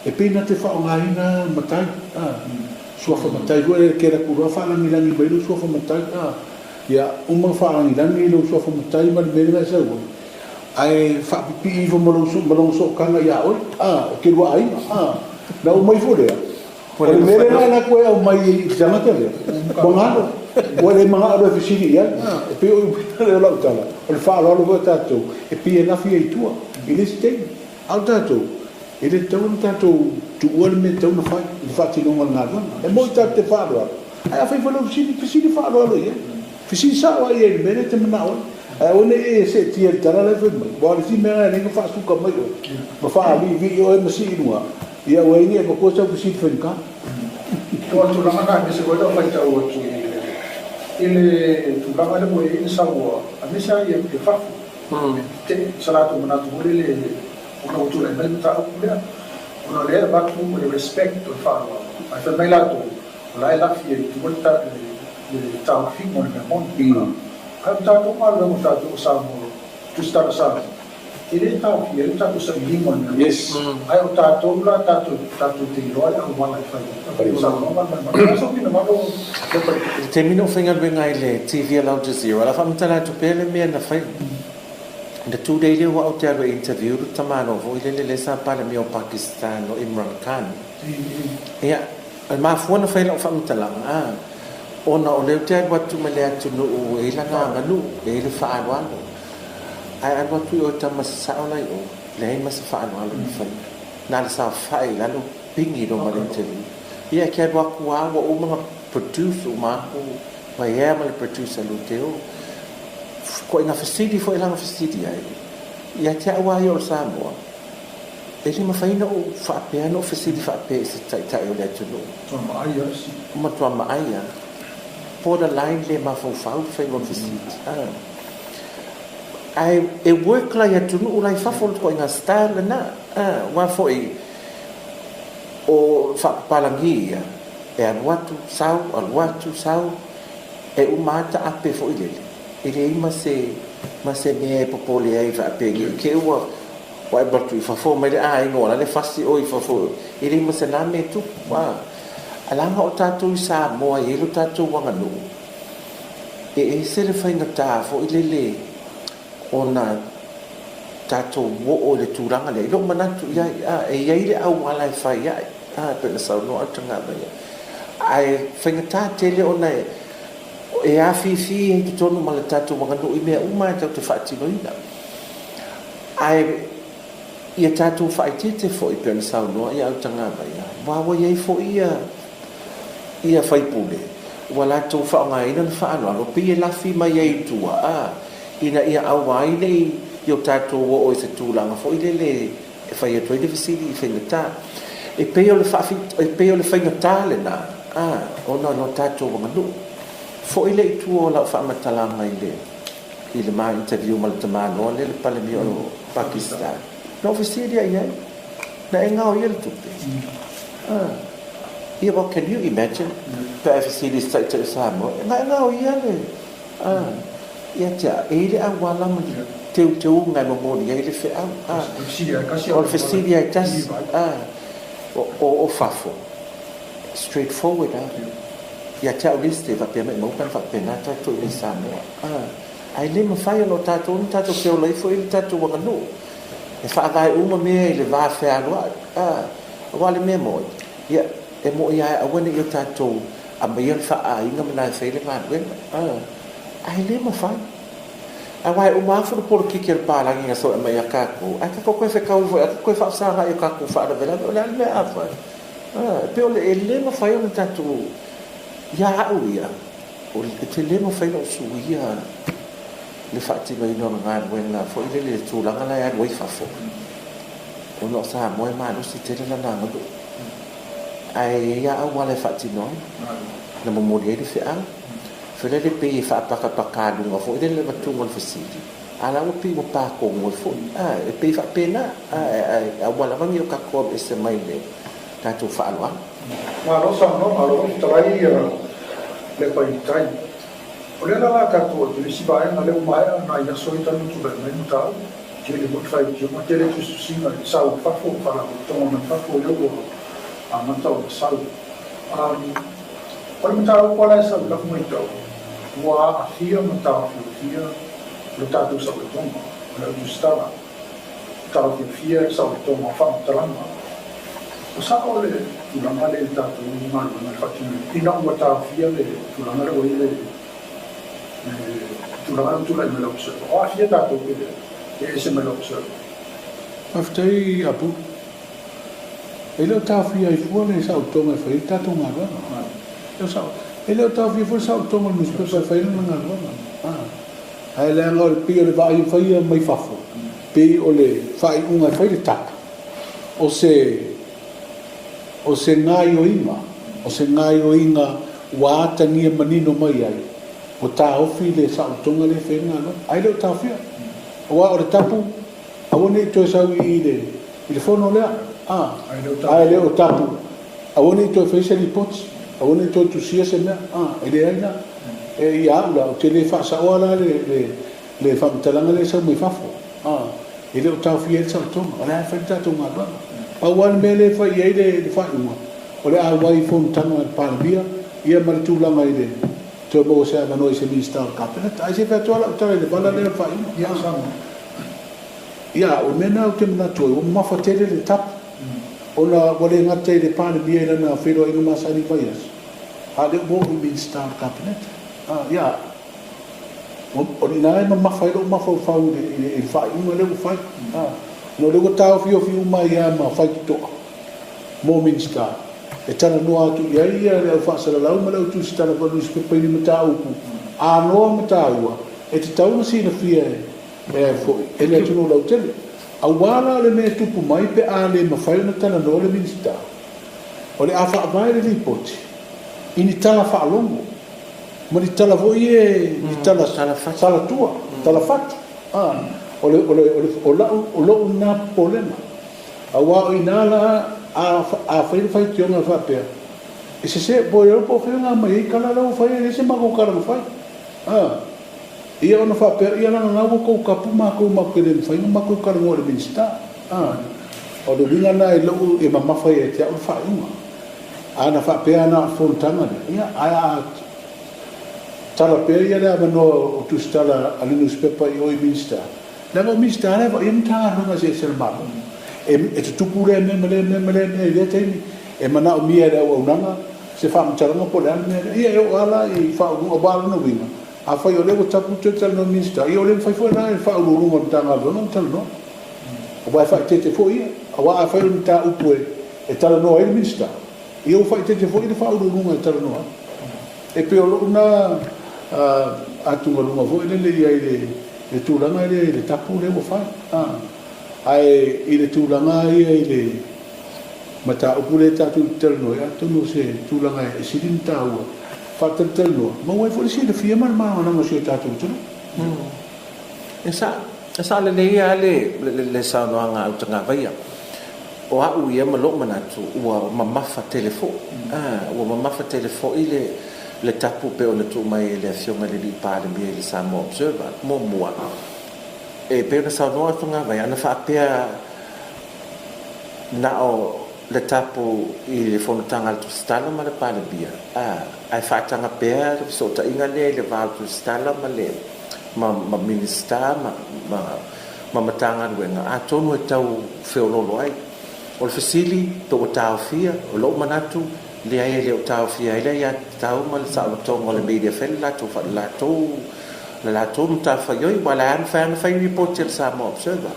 e pei na te faaaogaina matai, suafa matai foi lea e te alu atu loa faalagilagi mai lou suafa matai. Ia uma ona faalagilagi lou suafa matai ma le mea lea na e sau ai, ae faapipii ifo ma lou ma lona sootaga ia oe, o te lua aiga. Na uma ifo lea, o le mea lea na alu atu ai aumai i le tagata lea, ua galo, ua le manao loa e fesili i ai. E pei o uiga lea o lau tala, o le faaaloalo foi o tatou, e pei e lafi ai i tua i le isi taimi. A o tatou, e le tatau ona tatou tuua le mea e tatau ona fai i le faatinoga o le galuega. E moni tatou te faaaloalo, ae afai foi lau fesili, fesili faaaloalo i ai. Fesili sao lava i ai i le mea lea e te manao ai. Ae aua ne i e seetia i le tala la e fai mai, aua o le isi mea lena e ala ai ona faasuka mai oe, ma faaliivii oe ma sii i luga, ia ua i ai ni e avatua sau fesili faigata. O le tulaga lena aemaise foi lau faitau atu i le tulaga lea ua i ai le sau a aemaise lava i fafo e te sa latou manatu foi lele ona ua tulai mai le mataupu lea ona o lea e avatu o le respect o le faaaloalo ae fai mai latou o la e lafi ai i tua le taofiga o le mea moni. Ae o le tatou galuega o tatou o Samoa, Tusitala Samoa, e le taofia ai le tatou sailiga o le mea moni. Ae o tatou la tatou tatou te iloa le auala e fai ai. Saunoa malamalama. O le a sou finagalo Lepa? I le taimi na ou faigaluega ai i le TV a le Al Jazeera, o le a faamatala atu pea le mea na fai. Na tulei lea ua ou te alu e interview le tamaloa foi lele lea sa Palemia o Pakistan o Imran Khan. Ia, e mafua ona fai lau faamatalaga, a, ona o lea ou te alu atu mai le atunuu e i ai lana aganuu, e i ai le faaaloalo. Ae alu atu i o e tama sasao la i o, leai ma se faaaloalo na faia. Na o le saofai i lalo pigi loa ma le interview. Ia e te alu atu lava ua uma ona produce uma atu ma ea ma le producer lua te o. Ituaiga fesili foi la na fesili ai, ia te au lava ia o le Samoa, E le mafai ona ou faapea ona ou fesili faapea i se taitai o le atunuu. Matua maai lava le fesili. Matua maai lava. Borderline le mafaufau le faiga o le fesili. Ae e work la i atunuu la i fafo le ituaiga style lena. Aua foi o faapapalagi ia, e alu atu, sau, alu atu, sau, e uma lava taape foi lele, e leai ma se ma se mea e popole ai faapea ne i te i ua Ua e batu i fafo mai le aiga ua lale fasi oe i fafo e leai ma se na mea e tupu a. Ae leaga o tatou i Samoa e i ai lo tatou aganuu e ese le faigata foi lele ona tatou oo i le tulaga lea i lou manatu i ai a e i ai le auala e fai ai a e pei ona saunoa Autagavaia ae faigata tele ona e afifi ai i totonu ma le tatou aganuu i mea uma e tatou te faatinoina. Ae ia tatou faaeteete foi pei ona saunoa ia Autagavaia, aua ua i ai foi ia ia faipule. Ua latou faaaogaina le faaaloalo pei e lafi mai ai i tua, a, ina ia aua ai ne i o tatou oo i se tulaga foi lele e fai atu ai le fesili i faigata. E pei o le faafi, e pei o le faigata lena, a, ona o lo tatou aganuu. Foi lea i tua o lau faamatalaga i le, i le ma interview ma le tamaloa lea le Palemia o Pakistan. Na ou fesili lava i ai, Na e gaoia le tupe? A. Ia, well, can you imagine? Pe a e fesili i se taitai o Samoa, na e gaoia le, a, ia te au, e i ai le auala ma le teuteuga e momoli ai le feau, a. O le fesili lava e tasi, a, o fafo, straight forward lava. Ia te au le isi te faapea mai, maua pe ana faapena tatou i inei i Samoa, a. Ae le mafai ona o tatou ona tatou feola ifo i le tatou aganuu. E faavae uma mea i le va fealuai, a, aua le mea moni, ia, e moni lava e aua ne i o tatou aumaia le faa-aiga ma na e fai le galuega, a, ae le mafai. Aua e uma afu le polokiki a le palagi na soe mai ia tatou, ae tatou toe fetau ifo i ai, toe faafesagai i o tatou faalavelave, o le a le mea a fai? A, e pei o le, e le mafai ona tatou, ia au ia, ou te le mafai ona ou suia le faatinoina o le galuega foi lele i le tulaga la e alu ai fafo, ona o Samoa e malosi tele lana aganuu. Ae i ai lava auala e faatino ai, na momoli ai le feau. Foi lele pei e faapakapakaluga foi lele le avatuga o le fesili, a la ua pei ua pa tonu ai foi. A, e pei e faapena, ae aua lava ne i o tatou aveese mai le tatou faaaloalo. Malo saunoa, malo fetalai Lepa i tai. O lea la o le a tatou atu i le isi vaega lea ua maea nai aso ia talu ona tulai mai le mataupu. Tele foi faitioga, tele tusitusiga i le sau i fafo, faalapotopotoga mai fafo lea ua amata ona sau. O le mataupu lava la e sau i lau matau, ua aafia ma taofiofia le tatou saolotoga, o le au tusitala, taofiofia le saolotoga o faamatalaga. Ua sao le tulaga lea i le tatou galuega i le faatinoina ina ua taofia le tulaga lea ua i ai le tulaga lea ua tulai mai le observer. O aafia tatou pe leai? Pe ese mai le observer? Faafetai Apu. E le o taofia ai fua le saolotoga e fai ai le tatou galuega. E le o taofia foi le saolotoga o le nusipepa e fai ai lana galuega. Ae leaga o le pei o le vaai e faia mai fafo, pei o le faaiuga e fai le tapu, o se, o se gaioiga, o se gaioiga ua atagia manino mai ai, ua taofi le saolotoga lea e fai ai le galuega. Ae le o taofia, aua o le tapu, aua ne i toe sau i i le, i le fono lea, a, ae le o tapu, aua ne i toe fai se lipoti, aua ne i toe tusia se mea, a, e leai la. E, ia au la, ou te le faasaoa la le, le, le faamatalaga lea e sau mai fafo, a, e le o taofia ai le saolotoga, o lea lava e fai le tatou galuega. Pau lava le mea lea e fai i ai le, le faaiuga, o le auai i fonotaga a le Palemia, ia ma le tulaga i le toe maua se avanoa i se Minisita o le Kapeneta. Ae se i fai atu lava lau tala i le vala lea o le faaiuga. Ia, saunoa. Ia, o le mea lena ou te manatu ai, ua mamafa tele le tapu, ona ua le gata i le Palemia i lana feiloaiga masani i vaiaso, a o lea ua oo i Minisita o le Kapeneta. A, ia, o i ina e mamafa ai lou mafaufau i le, i le, i le faaiuga lea ua fai. A, ona o lea ua taofiofi uma ai lava ma faitotoa mo Minisita e talanoa atu i ai le au faasalalau ma le au tusitala foi o le nusipepa i ni mataupu anoa ma taua e tatau ona silafia e E ai foi, e le atunuu lautele. Aua la le mea e tupu mai pe a le mafai ona talanoa le Minisita, o le a faavae le lipoti i ni tala faalogo ma ni tala foi ie, ni tala salatua, tala fatu. A, o le, o le, o le, o lau, o lou lena popolega. Aua o i ina la, a, a fai le faitioga e faapea, e sese, po o le po o fea na aumai ai tala la ua fai, e leai se matou tala na fai. A. Ia ona faapea, ia leaga la ua tou tapu matou matou te le mafai ona matou talanoa i le Minisita. A, o le uiga lena i lou e mamafa ia te au le faaiuga. A na faapea na o le fonotaga lea, ia ae a tala pea ia le avanoa o tusitala a le nusipepa i o i Minisita, leaga o Minisita la e vaaia Matagaluega eseese a le Malo. E, e tutupu lea mea ma lea mea ma lea mea i lea taimi, e manaomia e le auaunaga se faamatalaga po o le a le mea lea. Ia e oo lava la i faauluga, aua o lona uiga, Afai o lea ua tapu toe talanoa Minisita, ia o lea mafai foi la e le Faauluuluga o le Matagaluega ona talanoa. Aua e faaeteete foi ia. Aua afai o le mataupu e talanoa ai le Minisita, ia ua faaeteete foi le Faauluuluga e talanoa ai. E pei o lou na atugaluga foi lele i ai i le tulaga lea i le tapu lea ua fai. Ae i le tulaga ia i le mataupu lea tatou te talanoa ai, atonu o se tulaga e sili ona taua faatalatalanoa, maua ai foi le silafia ma le malamalama o si o tatou atunuu. E sao lelei lava le saunoaga a Utagavaia. O au ia ma lou manatu ua mamafa tele foi. Ua mamafa tele foi le tapu pei ona tuu mai e le Afioga i le Alii Palemia i le Samoa Observer. Muamua, e pei ona saunoa Utagavaia, ana faapea na o le tapu i le fonotaga a le Tusitala ma le Palemia, ae faataga pea le fesootaiga lea i le va o le Tusitala ma le ma Minisita ma Matagaluega, atonu e tau feoloolo ai. O le fesili pe ua taofia, o lou manatu, leai e le o taofia ai le aiatatau ma le saolotoga o le media e fai le latou le latou matafaioi, aua o la e mafai lava ona fai lipoti a le Samoa Observer.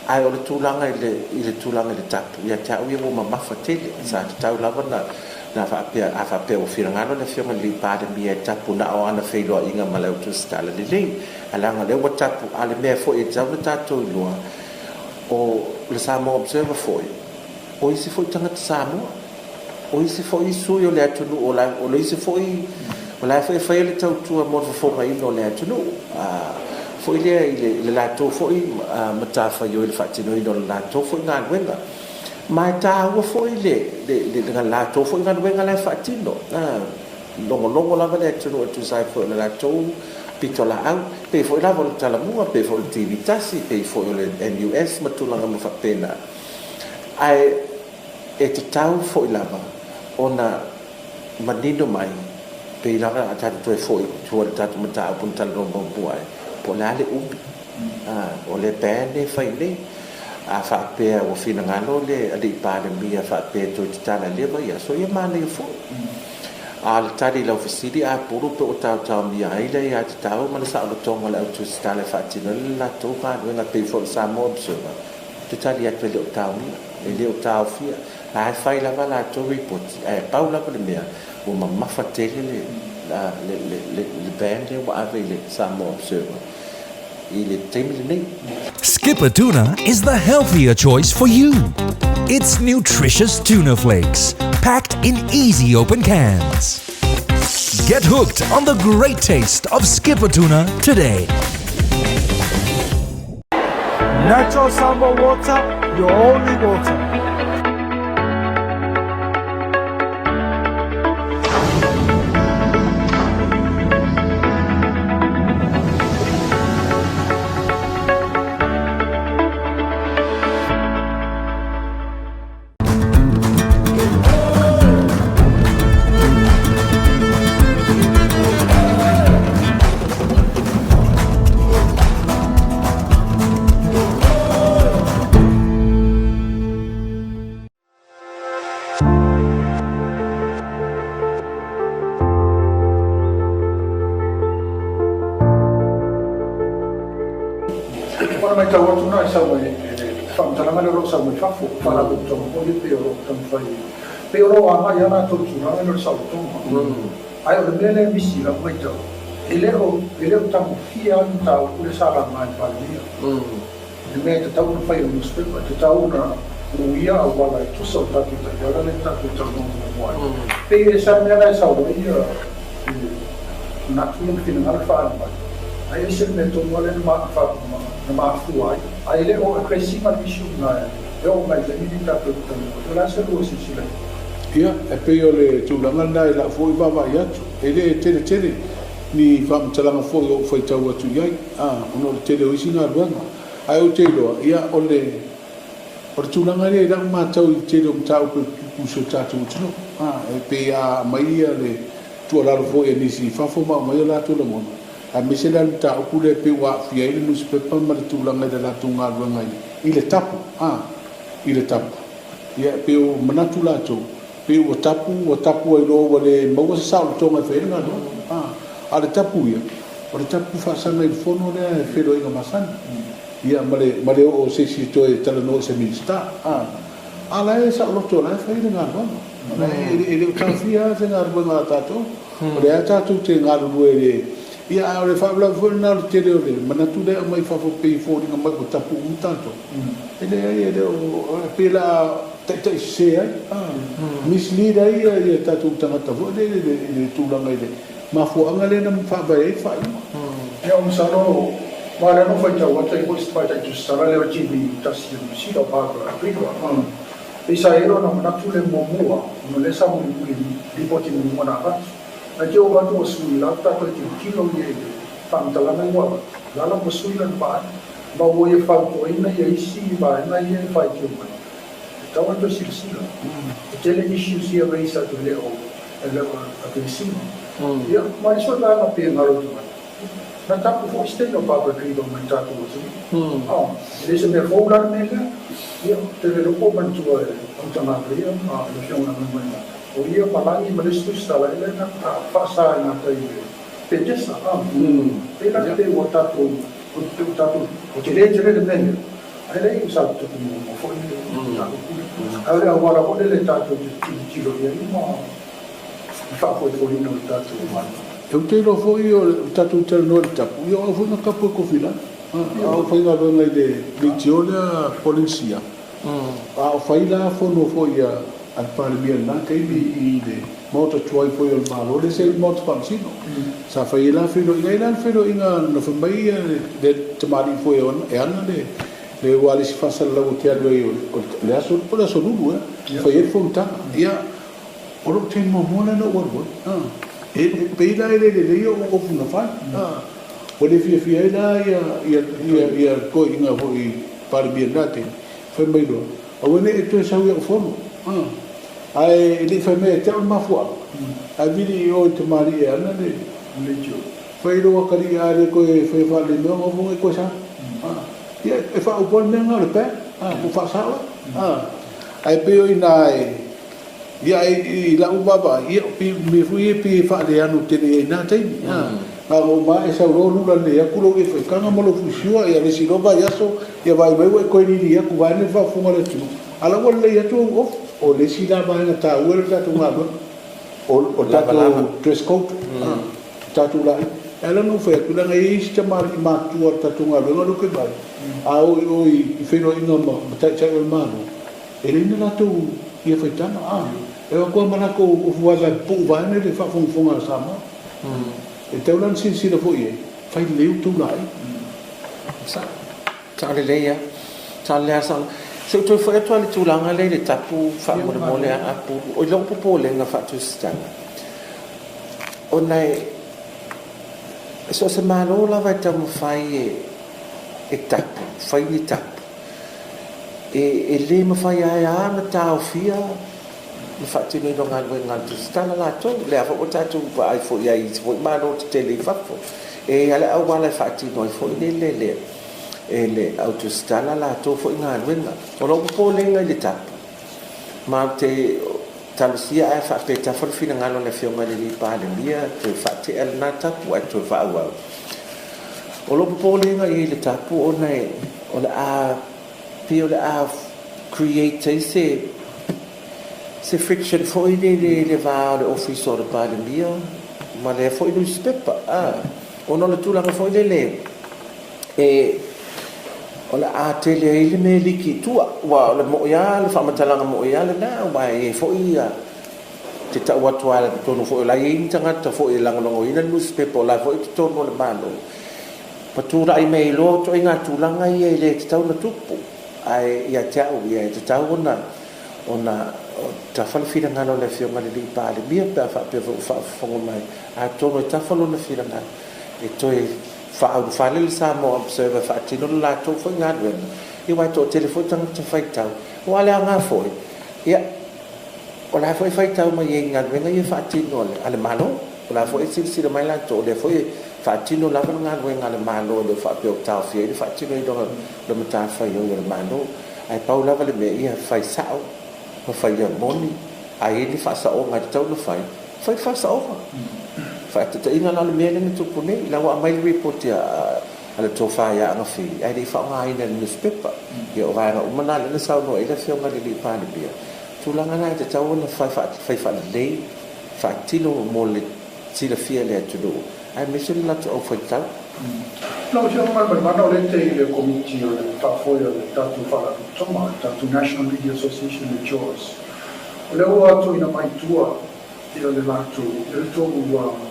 Ae o le tulaga i le tulaga i le tapu, ia te au ia ua mamafa tele. Sa tatau lava na faapea, a faapea ua finagalo le Afioga i le Palemia e tapu na o ana feiloaiga ma le Au Tusitala, lelei. Ae leaga o lea ua tapu, a o le mea foi e tatau ona tatou iloa, o le Samoa Observer foi, o isi foi tagata Samoa, o isi foi sui o le atunuu, o le isi foi, o la foi e faia le tautua mo le fofogaina o le atunuu. Foi lea i le latou foi matafaioi i le faatinoina o le latou foi galuega. Ma e taua foi le latou foi galuega la e faatino. Logologo lava le atunuu e tusa ai foi o le latou pitolaau, pei foi lava o le Talamua, pei foi o le TV1, pei foi o le MUS ma tulaga uma faapena. Ae e tatau foi lava ona manino mai, pei lava a tatou toe foi i tua i le tatou mataupu na talanoa muamua ai, po o le a le umi o le ban lea e fai nei. A faapea ua finagalo le Alii Palemia faapea e toe tatala i lea vaiaso, ia manaia foi. A o le tali i lau fesili, a pulu pe ua taotaomia ai le aiatatau ma le saolotoga o le Au Tusitala e faatino ai le latou galuega pei foi o le Samoa Observer, ou te tali atu e le o taomia, e le o taofia. La e fai lava latou lipoti, ae pau lava le mea ua mamafa tele le ban lea ua ave i le Samoa Observer i le taimi lenei. Skipper Tuna is the healthier choice for you. It's nutritious tuna flakes, packed in easy open cans. Get hooked on the great taste of Skipper Tuna today. Natural Samoa water, your only water. Ona matau atu na e sau ai e le faamatalaga lea o lo o sau mai fafo, faalapotopotoga foi ia pei o lo o taumafai, pei o lo o agai lava latou i tulaga lea o le saolotoga. Ae o le mea lea e misi i lau matau, e le o, e le o tagofia lava le mataupu lea sa laga e le Palemia. Le mea e tatau ona fai e le newspaper, e tatau ona uia auala e tusa o le tatou taiala lea na tatou talanoa muamua ai. Pei e ese lava le mea la e sau ai le manatu ia ma finagalo e faaali mai, ae ese le mea tonu lava lea na mafua ai. Ae le o address ina le issue lena e oo mai i le taimi lenei tatou te talanoa ai. O le a se lua silasila i ai? Ia, e pei o le tulaga lena i lau foi vaavaai atu, e le tele tele ni faamatalaga foi o ou faitau atu i ai, ona o le tele o isi galuega. Ae ou te iloa, ia, o le, o le tulaga lea i lau matau i le tele o mataupu e tutupu i si o tatou atunuu, e pei a aumai ia le tuualalo foi a nisi i fafo ma aumai o latou lagona, aemaise la le mataupu lea e pei ua aafia ai le nusipepa ma le tulaga i le latou galuega i le tapu, i le tapu. Ia, e pei ua manatu latou, pei ua tapu, ua tapu ai loa ua le maua se saolotoga e fai ai le galuega. A, a o le tapu ia, o le tapu faasaga i le fono lea e feiloaiga masani. Ia, ma le, ma le oo o se isi e toe talanoa i se Minisita. A, a o la e saoloto, o la e fai le galuega. O la e, e le o taofia lava se galuega a tatou. O lea lava tatou te galulue i le, ia a o le faalavelave foi lena o le tele o le manatu lea e aumai i fafo e pei e foliga mai ua tapu uma tatou. E leai, e le o, e pei o le a taitaisese ai, mislead ai ia tatou tagata foi lele i le tulaga i le mafuaaga lea na faavae ai le faaiuga. Ia, masalo ma lea na ou faitau atu ai foi si tamaitai tusitala lea o TV tasi a Niu Sila o Barbara Riva. Pei sa i ai lona manatu le muamua ona o lea sa mulimuli lipoti muamua na avatu. Ae te oo atu ua sui la tatou e tilotilo ia i le faamatalaga ua avatu, lala ua sui lana vaai ma ua ia fautuaina ia isi vaega ia e faitio mai. E tatau ona toe silasila. E tele issues ia raise atu e le o e le o address ina. Ia ma le isi foi vaega pei e galo i tagata, na tapu foi isi taimi o Barbara Dreaver mai tatou atunuu. Oh, e le se mea fou la le mea lea. Ia, ou te le iloa po o manatua e Autaga ia ma le Afioga ia Maimai, o ia ma Lagi ma le isi tusitala e le na faasa i gatai i le Petesa. Ah, pei la pei ua tatou, ua tatou, ua tele tele le mea lea. Ae leai sa tupu muamua foi le mataupu lea. Ae o le auala foi lele tatou te tilotilo i ai ma le faafoefoeina o le tatou Malo. Ou te iloa foi o le tatou talanoa i le tapu, ia o au foi na tapu e Kofilalo. A o faigaluega i le leitio lea Polenisia, a o fai la fono foi a le Palemia i lena taimi i le Maota tuai foi o le Malo lea sa i le Maota Faamasino. Sa fai ai la feiloaiga, e i ai la le feiloaiga na fai mai le tamalii foi e ana le ualesi faasalalau ou te alu ai o le aso, po o le aso Lulu ea, fai ai le fonotaga. Ia, o lou taimi muamua lea na ou alu ai. E pei la e le lelei ou ofu na fai. Ua le fiafia ai la ia toeaiina foi Palemia i lena taimi, fai mai loa, Aua ne i e toe sau i au fono. Ae e le i fai mai ia te au le mafuaaga, ae vili i o i tamalii e ana le fai i lou atalii a le toe faia faalelei mai ona ofoga e toe sa. Ia e faaupu lava le mea lena o le bad, ua faasao ea. Ae pei o i ina e, ia i lau vaavaai, ia o mea foi ia e pei e faaleano tele i ai i na taimi. Na ona uma lava e sau loa lula lelei atu lou faitaga ma lou fusiua, ia le isi loa vaiaso, ia vaai mai ua e toe lili atu vaeane le faafofoga a le atunuu. A la ua lelei atu ou ofu. O le isi la vaega taua lea o le tatou galuega, o le tatou dress code, o tatou laina. E ala ona ou fai atu, leaga e i ai isi tamalii matutua o le tatou galuega lea ou te vaai, a o i o i feiloaiga ma taitai o le Malo, e leai ni latou ia faitaga, e o atu lava ma latou ofu vaevae pupuu vaeane le faafogafoga a Samoa. E tatau la ona silasila foi i ai, fai lelei outou laina. Sao. Sao lelei lava. Sao lelei lava sao. Se i ou toe foi atu lava i le tulaga lea i le tapu faamolemole a Apulu. O lou popolega faa-Tusitala, ona e so o se Malo lava e taumafai e tapu, fai ni tapu, e le mafai lava e a ona taofia le faatinoina o galuega a le Tusitala latou. O lea foi ua tatou vaai foi i ai i isi foi Malo tetele i fafo, e i ai lava le auala e faatino ai foi lele e le au tusitala latou foi galuega. O lou popolega i le tapu, ma ou te talosia ae faapea e tafa le finagalo o le Afioga i le alii Palemia toe faatea lena tapu ae toe faaauau. O lou popolega i ai i le tapu ona o le a pei o le a create ai se friction foi lele i le va o le Ofisa o le Palemia ma lea foi nusipepa, ona o le tulaga foi lele e o le a tele ai le mea liki i tua. Aua o le mo'i lava, le faamatalaga mo'i lava lena, aua e i ai foi ia te tau atu lava i totonu foi o la e i ai ni tagata foi e lagolagoina le nusipepa o la foi e i totonu o le Malo, ma tulai mai ai loa ituaiga tulaga ia e le tatau ona tupu. Ae ia te au ia, e tatau ona ona tafa le finagalo o le Afioga i le Alii Palemia pe a faapea foi ua faafofoga mai, atonu e tafa lona finagalo e toe faaulufale le Samoa Observer e faatino le latou foi galuega, ia aua e toatele foi tagata faitau. Aua o le aoga foi, ia, o la foi e faitau mai ai i galuega ia e faatino a le Malo. O la foi e silasila mai latou, o lea foi e faatino lava le galuega a le Malo e le o faapea o taofia ai le faatinoina o le matafaioi a le Malo. Ae pau lava le mea, ia fai sao ma fai ia moni, a i ai ni faasaoga e tatau ona fai, fai le faasaoga. Faataitaiga la o le mea lea na tupu nei, la ua aumai le report a le Tofa ia Agafili, ae le i faaaogaina e le nusipepa. Ia o vaega uma na lea na saunoa i ai le Afioga i le Alii Palemia, tulaga na e tatau ona fai faalelei, faatino mo le silafia e le atunuu aemaise le latou aufaitau. Lau Afioga Malimana, o lea e te i le Komiti o le Faafoe o le tatou Faalapotopotoga, le tatou National Media Association le JAWS. O lea ua tuuina mai i tua ia le latou, ia le tou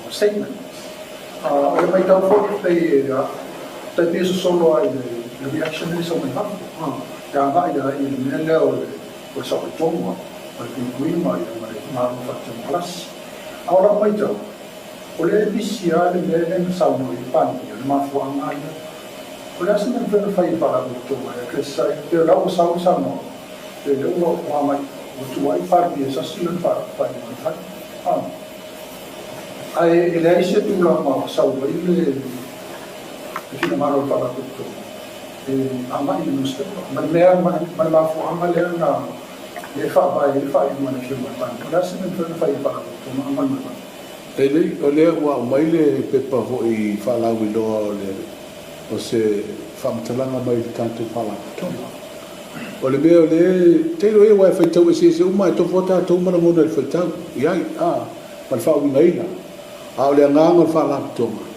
statement. O le matau foi pei e tai pei e sosolo lava i le reaction lea e sau mai fafo, e agai lava i le mea lea o le saolotoga, o le puipuiga ma le Malo faatemokarasi. A o lau matau, o lea e pisi lava le mea lea na saunoa i ai le Palemia, o le mafuaaga lava lea. O le a se mea e mafai ona fai e le Faalapotopotoga e address ai, pei o la ua sau le saunoaga, pei o lea ua agai, ua tuuai le Palemia e sasi lana faaiuga na fai. Ae e leai se tulaga o sau ai le finagalo o le Faalapotopotoga e agai i le nusipepa ma le mea ma le mafuaaga lea na e faavae ai le faaiuga a le Afioga i le Palemia. O le a se mea e mafai ona fai e le Faalapotopotoga a Malimanu? E lelei, o lea ua aumai le pepa foi faalauiloa o le o se faamatalaga mai le tatou Faalapotopotoga. O le mea o lea e tailo i ai aua e faitau eseese uma e tofu lava tatou ma lagona i le faitau i ai a ma le faauigaina. A o le agaga o le Faalapotopotoga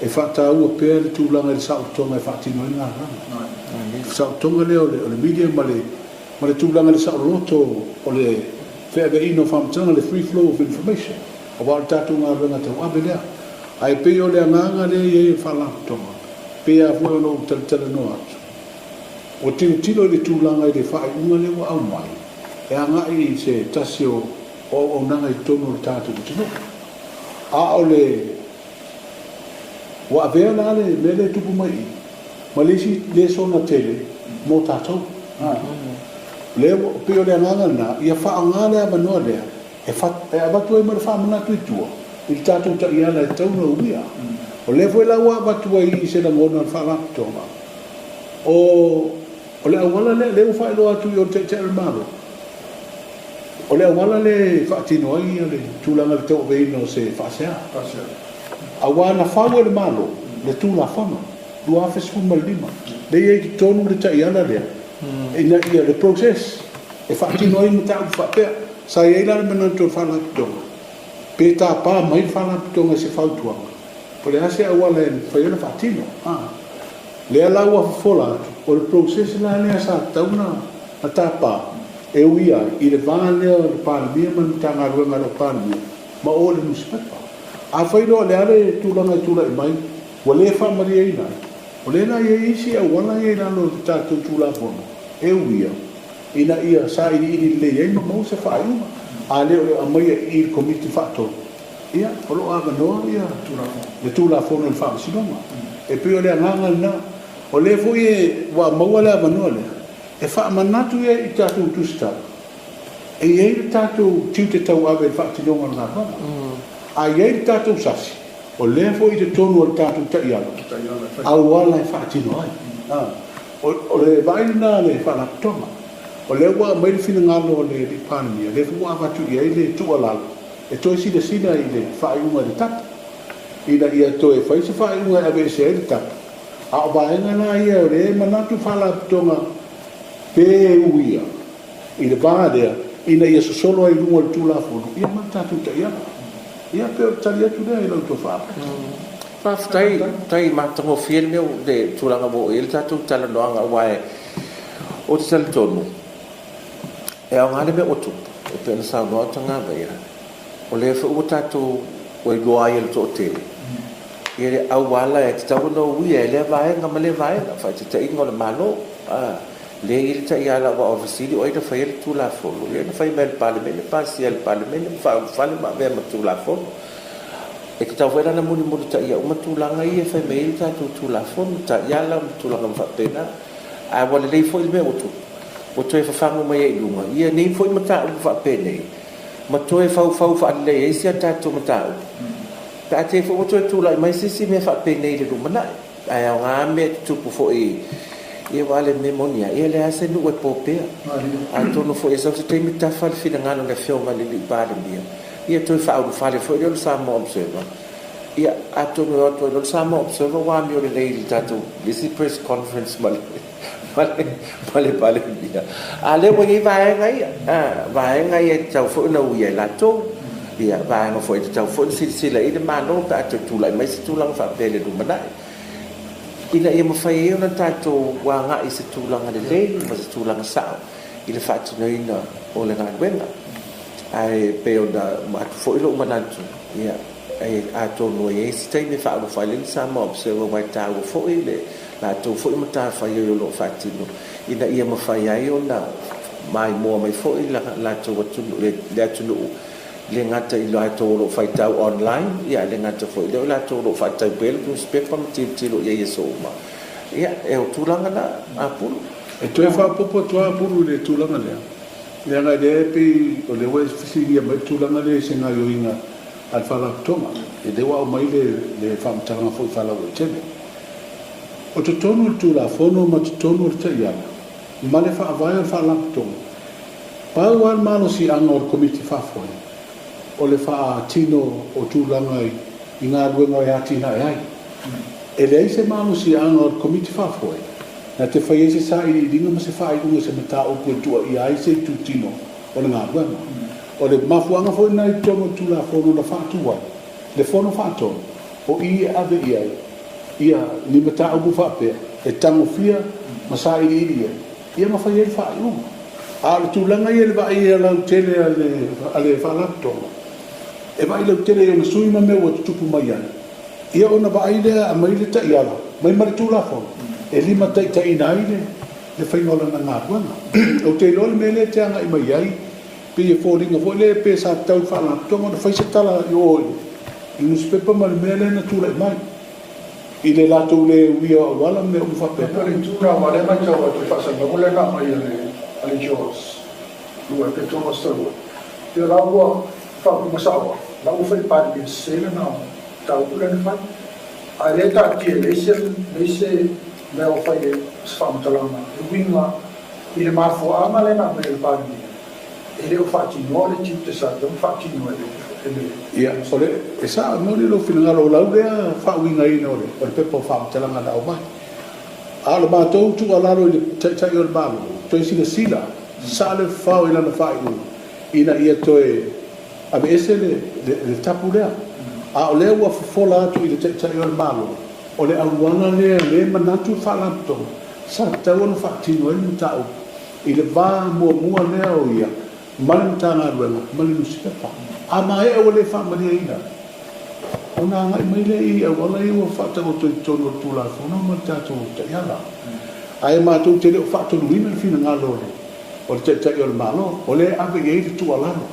e faataua pea le tulaga i le saolotoga e faatino ai le galuega. O le saolotoga lea o le media ma le ma le tulaga i le saoloto o le feaveaiina o faamatalaga, le free flow of information, aua o le tatou galuega tauave lea. Ae pei o le agaga lea e i ai o le Faalapotopotoga, pei lava foi ona ou talatalanoa atu, ua tilotilo i le tulaga i le faaiuga lea ua aumai e agai i se tasi o auaunaga i totonu o le tatou atunuu. A o le Ua avea la le mea lea e tupu mai i ma le isi lesona tele mo tatou. Lea ua pei o le agaga lena, ia faaaoga le avanoa lea e e avatu ai ma le faamanatu i tua i le tatou taiala e tatau ona uia. O lea foi la ua avatu ai i se lagona o le Faalapotopotoga, o o le auala lea, lea ua faailoa atu i o le Taitai o le Malo, o le auala lea e faatino ai le tulaga i le tauaveina o se faasea. Aua na fau e le Malo le Tulafono 2015, lea e i ai i totonu le taiala lea, ina ia le process e faatino ai mataupu faapea. Sa i ai la le manatu o le Faalapotopotoga, pe tapa mai le Faalapotopotoga i se fautuaga, po o le a se auala e mafai ai ona faatino. Lea la ua fofola atu, o le process la lea sa tatau ona tapa e ui ai i le va lea o le Palemia ma le Matagaluega a le Palemia ma o le nusipepa. Afai loa o le a le tulaga e tulai mai ua le faamalieina ai, o lea la e i ai isi auala ia i lalo o le tatou Tulafono e uia ina ia sailiili lelei ai ma maua se faaiuga. A le o le aumaia i i i le Komiti Faatonu, ia, o lo o avanoa ia le Tulafono i le Faamasinoga. E pei o le agaga lena. O lea foi e ua maua le avanoa lea e faamanatu ai i tatou tusitala, e i ai le tatou tiute tauave i le faatinoga o le galuega. A i ai le tatou sasi, o lea foi i totonu o le tatou taiala, auala e faatino ai. O le vaai lena a le Faalapotopotoga. O lea ua aumai le finagalo o le Alii Palemia, o lea foi ua avatu i ai le tuualalo e toe silasila i le faaiuga i le tapu, ina ia toe fai se faaiuga e aveese ai le tapu. A o vaega la ia o lea e manatu Faalapotopotoga pe uia i le va lea ina ia sosolo ai i luga o le Tulafono ia ma le tatou taiala. Ia pei o le tali atu lea i lau tofa. Faafetai, matai matagofie le mea le tulaga ua oo i ai le tatou talanoaga aua ou te talitonu e aoga le mea ua tupu e pei ona saunoa Tagavaia, o lea foi ua tatou ua iloa ai e le toatele ia le auala e tatau ona uia e lea vaega ma lea vaega, faataitaiga o le Malo lea e i ai le taiala aua o le fesili o ai na faia le Tulafono, ia na fai mai e le Palemene, pasia e le Palemene ma faaulufale ma avea ma Tulafono. E tatau foi la ona mulimulitaia uma tulaga ia e fai mai ai le tatou Tulafono, taiala ma tulaga uma faapena. Ae ua lelei foi le mea ua tupu, ua toe fafagu mai ai i luga ia nei foi mataupu faapenei ma toe faufau faalelei ai si a tatou mataupu, pe a te i foi ua toe tulai mai se isi mea faapenei i le lumanai. Ae aoga mea e tutupu foi ia aua o le mea moni lava, ia e leai lava se nuu e po pea. Atonu foi e sau se taimi tafa le finagalo o le Afioga i le Alii Palemia, ia toe faaulufale foi lea o le Samoa Observer. Ia atonu e o atu ai loa le Samoa Observer ua amio lelei i le tatou le isi press conference ma le ma le Palemia. A o lea ua i ai vaega ia, vaega ia e tatau foi ona uia e latou. Ia, vaega foi e tatau foi ona silasila i ai le Malo pe a toe tulai mai se tulaga faapea i le lumanai, ina ia mafai ai ona tatou agai i se tulaga lelei ma se tulaga sao i le faatinoina o le galuega. Ae pei ona avatu foi lou manatu, ia, atonu e i ai se taimi e faaalofa ai le Samoa Observer aua e taua foi le latou foi matafaioi o lo o faatino ina ia mafai ai ona maimoa mai foi le latou atunuu, le atunuu e le gata i latou o lo o faitau online, ia ae le gata foi i lea o latou o lo o faatau pea le nusipepa ma tilotilo i ai i aso uma. Ia, o tulaga na, Apulu. E toe faaopoopo atu lava Apulu i le tulaga lea, leaga o lea e pei o lea ua e fesiligia mai le tulaga lea i se gaoioiga a le Faalapotopotoga, o lea ua aumai le faamatalaga foi faalauaitele. O totonu o le Tulafono ma totonu o le Taiala ma le Faavae o le Faalapotopotoga, pau lava le malosiaga o le Komiti Faafoe o le faatino o tulaga i galuega e atinae ai. E leai se malosiaga o le Komiti Faafoe na te fai ai se sailiiliga ma se faaiuga i se mataupu e tuuaia ai se itutino o le galuega. O le mafuaaga foi lena i totonu o le Tulafono na faatu ai le Fono Faatonu, o i e ave i ai ia ni mataupu faapea e tagofia ma sailiili i ai ia ma fai ai le faaiuga. A o le tulaga ia i le vaai lautele a le Faalapotopotoga, e vaai lautele i ona sui ma mea ua tutupu mai ai, ia ona vaai lea aumai le taiala mai ma le Tulafono e limataitaiina ai le faiga o lana galuega. Ou te iloa le mea lea e te agai mai ai, pei e foliga foi lea pe sa tatau i le Faalapotopotoga ona fai se tala i o i le nusipepa ma le mea lea na tulai mai i le latou le uia o auala ma mea uma faapena. O le itu lena, aua o lea e matau atu i faasalalauga lea na aumai a le George ii pe Thomas ii, ia o la ua faaupuga sao lava, o la ua fai e le Palemia sese lana mataupu lea na fai. A o lea e taatia e leai se mea o fai e se faamatalaga e uiga i le mafuaaga lea na aumai e le Palemia, e le o faatinoa le tiute sa tatau ona faatino e le. Ia, o le, e sao, e moni lou finagalo, o lau lea faauigaina o le, o le pepa o faamatalaga na aumai. A o le matou tuualalo i le Taitai o le Malo, toe silasila, saalefafao i lana faaiuga, ina ia toe aveese le, le, le tapu lea. A o lea ua fofola atu i le Taitai o le Malo, o le auala lea lea e manatu le Faalapotopotoga, sa tatau ona faatino ai le mataupu i le va muamua lea o ia ma le Matagaluega ma le nusipepa. A maea ua le faamalieina, ona agai mai lea i auala ia ua faataoto i totonu o le Tulafono ma le tatou Taiala. Ae matou te le o faatonuina le finagalo o le Taitai o le Malo, o lea e ave i ai le tuualalo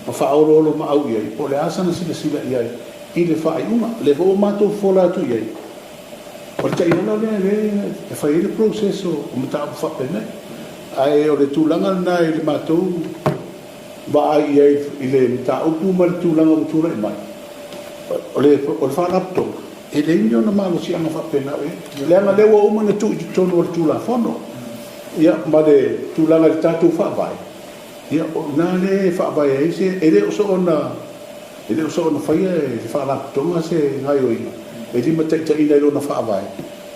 ma faaoloolomaau i ai po o le a sana silasila i ai i le faaiuga. O lea foi ua matou fofola atu i ai, o le taiala lea lea e fai ai le process o mataupu faapenei. Ae o le tulaga lena i le matou vaai i ai i le mataupu ma le tulaga ua tulai mai, o le Faalapotopotoga, e leai ni ona malosiaga faapena o i ai, leaga o lea ua uma ona tuu i totonu o le Tulafono, ia ma le tulaga i le tatou Faavae, ia o i ina lea e faavae ai se, e le o soona E le o soona faia e le Faalapotopotoga se gaoioiga e limataitaiina i lona faavae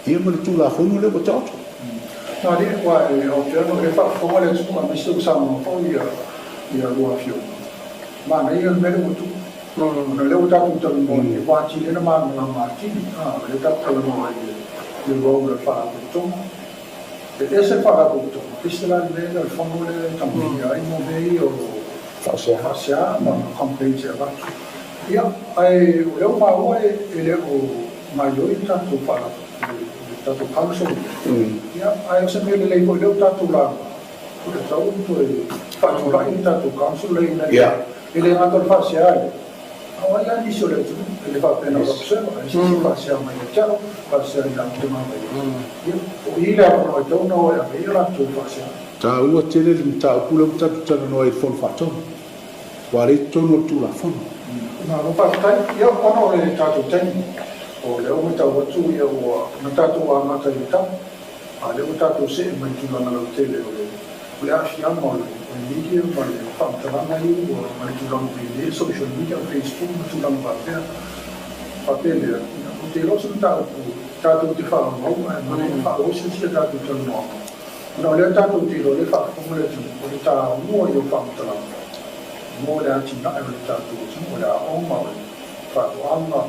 ia ma le Tulafono lea ua taoto. Malie, aua e Aotearoa e faafofoga le atunuu aemaise ua saunoa foi ia lua afioga. Manaia le mea lea ua tupu. Ona o lea ua tatou talanoa i le ua atili ai ona malamalama atili. O lea tatou talanoa i le role a le Faalapotopotoga. E ese le Faalapotopotoga, ese la le mea lea o le fono lea e taumafia ai mo mea ia o faasea ma complaints e avatu. Ia, ae o lea ua maua e le o gaoioi le tatou le tatou council ia, ae o se mea lelei foi lea ua tatou lauga, ua tatau ona toe faatulai le tatou council lea ina ia e le gata o le faasea ia, a o ai la nisi o le atunuu e le faapea na o le observer, ae se isi e faasea mai ia te au, faasea ia te Mamaia. Ia, o i le avanoa e tatau ona o e ave ai a latou faasea. Taua tele le mataupu lea ua tatou talanoa ai i le Fono Faatonu, ua le i totonu o le Tulafono. Malo faafetai. Ia, ona o le tatou taimi, o lea ua matau atu ia ua na tatou amata i le tau, a o lea ua tatou see mai i tulaga lautele o le o le aafiaga o le media ma le faamatalaga ia ua ma le tulaga ua i ai nei social media, o Facebook ma tulaga faapea. Faapea lea, ia, ou te iloa o se mataupu tatou te faaauau ae manaia faaauau se isi a tatou talanoaga. Ona o lea tatou te iloa, o lea e faafofoga le atunuu, o le taua ia o faamatalaga. Mo le atinae o le tatou atunuu, o le aoga, o le faatoaga,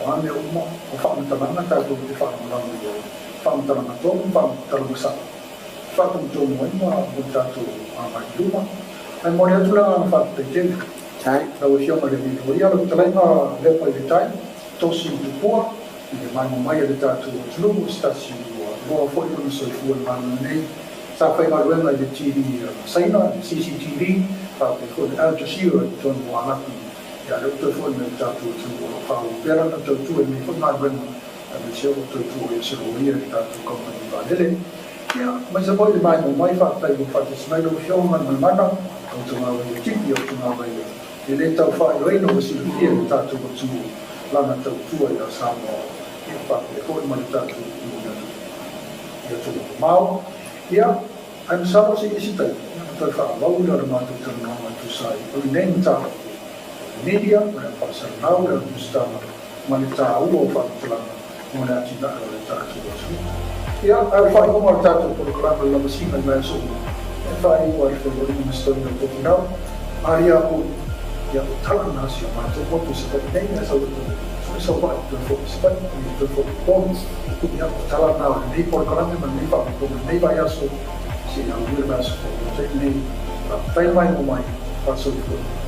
o a mea uma, o faamatalaga tatou te faalagolago i ai, faamatalaga tonu ma faamatalaga sao, e faatonutonu ai ma mo le tatou agai i luma. Ae momoli atu le agaga faafetai tele lau Afioga i le Alii Loia, lau Fetalaiga Lepa i le Tai, Tosi Tupua, i le maimoa mai a le tatou atunuu, o se tasi ua loa foi lona soifua i le galuega nei. Sa faigaluega i le TV a Saina, le CCTV, faapea foi le Al Jazeera i totonu o Arapi. Ia, lea ua toe foi mai i le tatou atunuu o lo o faaauau pea lana tautua i lenei foi galuega, aemaise o lo o tautua ai se loia i le tatou kamupani vaalele. Ia, aemaise foi le maimoa mai, faafetai ua faatasi mai lau Afioga Galumalemana, o Togavai a Tipi, o Togavai a E le tau faailoaina ua silafia e le tatou atunuu lana tautua ia Samoa, ia faapea foi ma le tatou atunuu i atunuu mamao. Ia, ae masalo se i isi taimi, ia ona toe faaauau lea o le matou talanoaga e tusa ai o lenei mataupu o le media, o le aufaasalallau, le autusitaga ma le taua o faamatalaga mo le atinae o le tatou atunuu. Ia, ae o le faaiuga o le tatou polokalame o le lavasiga i vaiaso uma, e faaiu ai le feiloaiga ma se toeaina o Tofilau, Maria Apulu, ia, o tala na si o matou motu i Savaii nei, ae sau foi Savaii, toe foi i Savaii, toe foi i Upolu. Ia, o tala na o lenei polokalame ma lenei faaopoopoga i lenei vaiaso, seia aulia le vaiaso fou o taimi nei. Faafetai maimoa mai, faasoifua.